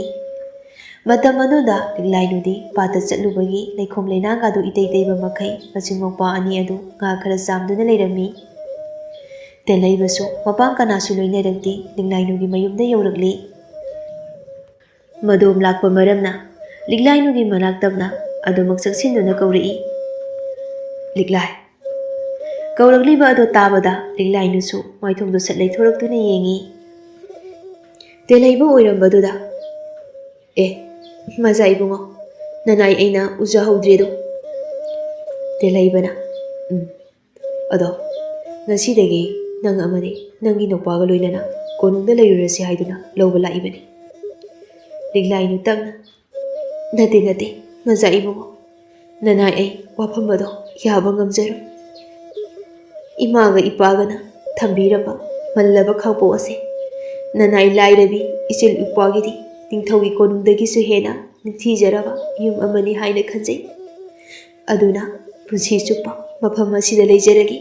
ꯃꯇꯝ ꯑꯗꯨꯗ ꯂꯤꯛꯂꯥꯏꯅꯨꯗꯤ ꯄꯥꯠꯇ ꯆꯠꯂꯨꯕꯒꯤ ꯂꯩꯈꯣꯝ ꯂꯩꯅꯥꯡꯒꯗꯨ ꯏꯇꯩ ꯇꯩꯕ ꯃꯈꯩ ꯃꯆꯤꯟ ꯃꯧꯄꯥ ꯑꯅꯤ ꯑꯗꯨ ꯉꯥ ꯈꯔ ꯆꯥꯝꯗꯨꯅ ꯂꯩꯔꯝꯃꯤ꯫ ꯇꯦꯜꯍꯩꯕꯁꯨ ꯃꯄꯥꯡ ꯀꯅꯥꯁꯨ ꯂꯣꯏꯅꯔꯛꯇꯦ, ꯂꯤꯛꯂꯥꯏꯅꯨꯒꯤ ꯃꯌꯨꯝꯗ ꯌꯧꯔꯛꯂꯤ꯫ ꯃꯗꯣꯝ ꯂꯥꯛꯄ ꯃꯔꯝꯅ ꯂꯤꯛꯂꯥꯏꯅꯨꯒꯤ ꯃꯅꯥꯛ ꯇꯝꯅ ꯑꯗꯨꯃꯛ ꯆꯪꯁꯤꯟꯗꯨꯅ ꯀꯧꯔꯛꯏ, "ꯂꯤꯛꯂꯥꯏ!" ꯀꯧꯔꯛꯂꯤꯕ ꯑꯗꯨ ꯇꯥꯕꯗ ꯂꯤꯛꯂꯥꯏꯅꯨꯁꯨ ꯃꯥꯏꯊꯣꯡꯗꯨ ꯁꯠ ꯂꯩꯊꯣꯔꯛꯇꯨꯅ ꯌꯦꯡꯏ꯫ ꯇꯦꯜꯍꯩꯕ ꯑꯣꯏꯔꯝꯕꯗꯨꯗ, "ꯑꯦ, ꯃꯖꯥ ꯏꯕꯨꯡꯉꯣ, ꯅꯅꯥꯏ ꯑꯩꯅ ꯎꯖꯍꯧꯗ꯭ꯔꯦꯗꯣ?" ꯇꯦꯜꯍꯩꯕꯅ, "ꯎꯝ, ꯑꯗꯣ ꯉꯁꯤꯗꯒꯤ ꯅꯪ ꯑꯃꯗꯤ ꯅꯪꯒꯤ ꯅꯨꯄꯥꯒ ꯂꯣꯏꯅꯅ ꯀꯣꯅꯨꯡꯗ ꯂꯩꯔꯨꯔꯁꯤ ꯍꯥꯏꯗꯨꯅ ꯂꯧꯕ ꯂꯥꯛꯏꯕꯅꯤ꯫" ꯂꯤꯛꯂꯥꯏꯅꯨ ꯇꯞꯅ, "ꯅꯠꯇꯦ, ꯅꯠꯇꯦ, ꯃꯖꯥ ꯏꯕꯨꯡꯉꯣ, ꯅꯅꯥꯏ ꯑꯩ ꯋꯥꯐꯝ ꯑꯗꯣ ꯌꯥꯕ ꯉꯝꯖꯔꯣꯏ꯫ ꯏꯃꯥꯒ ꯏꯄꯥꯒꯅ ꯊꯝꯕꯤꯔꯕ ꯃꯜꯂꯕ ꯈꯥꯡꯄꯣꯛ ꯑꯁꯦ ꯅꯅꯥꯏ ꯂꯥꯏꯔꯕꯤ ꯏꯆꯤꯜ ꯏꯄ꯭ꯋꯥꯒꯤꯗꯤ ꯅꯤꯡꯊꯧꯒꯤ ꯀꯣꯅꯨꯡꯗꯒꯤꯁꯨ ꯍꯦꯟꯅ ꯅꯤꯡꯊꯤꯖꯔꯕ ꯌꯨꯝ ꯑꯃꯅꯤ ꯍꯥꯏꯅ ꯈꯟꯖꯩ꯫ ꯑꯗꯨꯅ ꯄꯨꯟꯁꯤ ꯆꯨꯞꯄ ꯃꯐꯝ ꯑꯁꯤꯗ ꯂꯩꯖꯔꯒꯦ꯫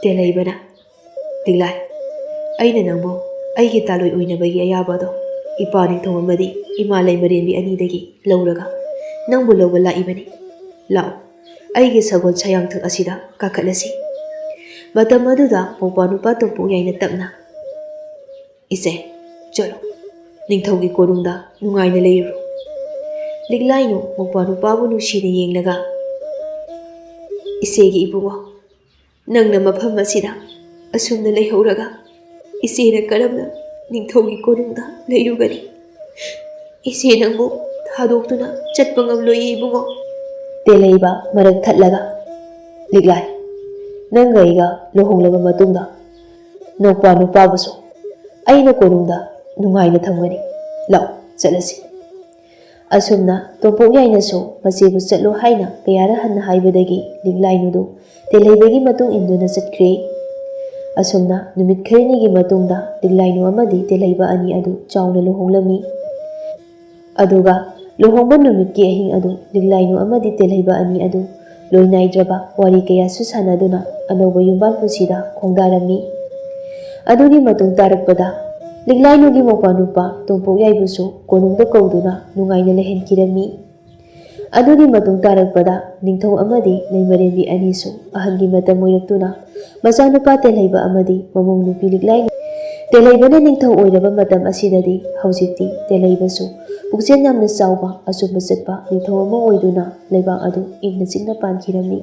ꯇꯦꯂꯩꯕꯅ, "ꯂꯤꯛꯂꯥꯏ, ꯑꯩꯅ ꯅꯪꯕꯨ ꯑꯩꯒꯤ ꯇꯥꯂꯣꯏ ꯑꯣꯏꯅꯕꯒꯤ ꯑꯌꯥꯕꯗꯣ ꯏꯄꯥ ꯅꯤꯡꯊꯧ ꯑꯃꯗꯤ ꯏꯃꯥ ꯂꯩꯃꯔꯦꯟꯕꯤ ꯑꯅꯤꯗꯒꯤ ꯂꯧꯔꯒ ꯅꯪꯕꯨ ꯂꯧꯕ ꯂꯥꯛꯏꯕꯅꯤ꯫ ꯂꯥꯛꯑꯣ, ꯑꯩꯒꯤ ꯁꯒꯣꯜ ꯁꯌꯥꯡꯊꯛ ꯑꯁꯤꯗ ꯀꯥꯈꯠꯂꯁꯤ꯫" ꯃꯇꯝ ꯑꯗꯨꯗ ꯃꯧꯄ꯭ꯋꯥ ꯅꯨꯄꯥ ꯇꯣꯝꯄꯣꯛ ꯌꯥꯏꯅ ꯇꯞꯅ, "ꯏꯆꯦ, ꯆꯠꯂꯣ, ꯅꯤꯡꯊꯧꯒꯤ ꯀꯣꯅꯨꯡꯗ ꯅꯨꯡꯉꯥꯏꯅ ꯂꯩꯔꯨꯔꯣ꯫" ꯂꯤꯛꯂꯥꯏꯅꯨ ꯃꯧꯄ꯭ꯋꯥ ꯅꯨꯄꯥꯕꯨ ꯅꯨꯡꯁꯤꯅ ꯌꯦꯡꯂꯒ, "ꯏꯆꯦꯒꯤ ꯏꯕꯨꯡꯉꯣ, ꯅꯪꯅ ꯃꯐꯝ ꯑꯁꯤꯗ ꯑꯁꯨꯝꯅ ꯂꯩꯍꯧꯔꯒ ꯏꯆꯦꯅ ꯀꯔꯝꯅ ꯅꯤꯡꯊꯧꯒꯤ ꯀꯣꯅꯨꯡꯗ ꯂꯩꯔꯨꯒꯅꯤ? ꯏꯆꯦ ꯅꯪꯕꯨ ꯊꯥꯗꯣꯛꯇꯨꯅ ꯆꯠꯄ ꯉꯝꯂꯣꯏꯌꯦ ꯏꯕꯨꯡꯉꯣ꯫" ꯇꯦꯂꯩꯕ ꯃꯔꯛ ꯊꯠꯂꯒ, "ꯂꯤꯛꯂꯥꯏ, ꯅꯪꯒ ꯑꯩꯒ ꯂꯨꯍꯣꯡꯂꯕ ꯃꯇꯨꯡꯗ ꯅꯧꯄꯥ ꯅꯨꯄꯥꯕꯨꯁꯨ ꯑꯩꯅ ꯀꯣꯅꯨꯡꯗ ꯅꯨꯡꯉꯥꯏꯅ ꯊꯝꯒꯅꯤ꯫ ꯂꯥꯛꯑꯣ, ꯆꯠꯂꯁꯤ꯫" ꯑꯁꯨꯝꯅ ꯇꯣꯝꯄꯣꯛ ꯌꯥꯏꯅꯁꯨ ꯃꯆꯦꯕꯨ ꯆꯠꯂꯣ ꯍꯥꯏꯅ ꯀꯌꯥꯔ ꯍꯟꯅ ꯍꯥꯏꯕꯗꯒꯤ ꯂꯤꯛꯂꯥꯏꯅꯨꯗꯨ ꯇꯦꯂꯩꯕꯒꯤ ꯃꯇꯨꯡ ꯏꯟꯗꯨꯅ ꯆꯠꯈ꯭ꯔꯦ꯫ ꯑꯁꯨꯝꯅ ꯅꯨꯃꯤꯠ ꯈꯔꯅꯤꯒꯤ ꯃꯇꯨꯡꯗ ꯂꯤꯛꯂꯥꯏꯅꯨ ꯑꯃꯗꯤ ꯇꯦꯂꯩꯕ ꯑꯅꯤ ꯑꯗꯨ ꯆꯥꯎꯅ ꯂꯨꯍꯣꯡꯂꯝꯃꯤ꯫ ꯑꯗꯨꯒ ꯂꯨꯍꯣꯡꯕ ꯅꯨꯃꯤꯠꯀꯤ ꯑꯍꯤꯡ ꯑꯗꯨ ꯂꯤꯛꯂꯥꯏꯅꯨ ꯑꯃꯗꯤ ꯇꯦꯂꯩꯕ ꯑꯅꯤ ꯑꯗꯨ ꯂꯣꯏ ꯅꯥꯏꯗ꯭ꯔꯕ ꯋꯥꯔꯤ ꯀꯌꯥꯁꯨ ꯁꯥꯟꯅꯗꯨꯅ ꯑꯅꯧꯕ ꯌꯨꯝꯕꯥꯜ ꯄꯨꯟꯁꯤꯗ ꯈꯣꯡꯗꯥꯔꯝꯃꯤ꯫ ꯑꯗꯨꯒꯤ ꯃꯇꯨꯡ ꯇꯥꯔꯛꯄꯗ ꯂꯤꯛꯂꯥꯏꯅꯨꯒꯤ ꯃꯧꯄ꯭ꯋꯥ ꯅꯨꯄꯥ ꯇꯣꯝꯄꯣꯛ ꯌꯥꯏꯕꯨꯁꯨ ꯀꯣꯅꯨꯡꯗ ꯀꯧꯗꯨꯅ ꯅꯨꯡꯉꯥꯏꯅ ꯂꯩꯍꯟꯈꯤꯔꯝꯃꯤ꯫ ꯑꯗꯨꯒꯤ ꯃꯇꯨꯡ ꯇꯥꯔꯛꯄꯗ ꯅꯤꯡꯊꯧ ꯑꯃꯗꯤ ꯂꯩꯃꯔꯦꯟꯕꯤ ꯑꯅꯤꯁꯨ ꯑꯍꯜꯒꯤ ꯃꯇꯝ ꯑꯣꯏꯔꯛꯇꯨꯅ ꯃꯆꯥꯅꯨꯄꯥ ꯇꯦꯂꯩꯕ ꯑꯃꯗꯤ ꯃꯃꯧ ꯅꯨꯄꯤ ꯂꯤꯛꯂꯥꯏꯅꯨ꯫ ꯇꯦꯂꯩꯕꯅ ꯅꯤꯡꯊꯧ ꯑꯣꯏꯔꯕ ꯃꯇꯝ ꯑꯁꯤꯗꯗꯤ ꯍꯧꯖꯤꯛꯇꯤ ꯇꯦꯂꯩꯕꯁꯨ ꯄꯨꯛꯆꯦꯜ ꯌꯥꯝꯅ ꯆꯥꯎꯕ, ꯑꯆꯨꯝꯕ ꯆꯠꯄ ꯅꯤꯡꯊꯧ ꯑꯃ ꯑꯣꯏꯗꯨꯅ ꯂꯩꯕꯥꯛ ꯑꯗꯨ ꯏꯪꯅ ꯆꯤꯛꯅ ꯄꯥꯟꯈꯤꯔꯝꯃꯤ꯫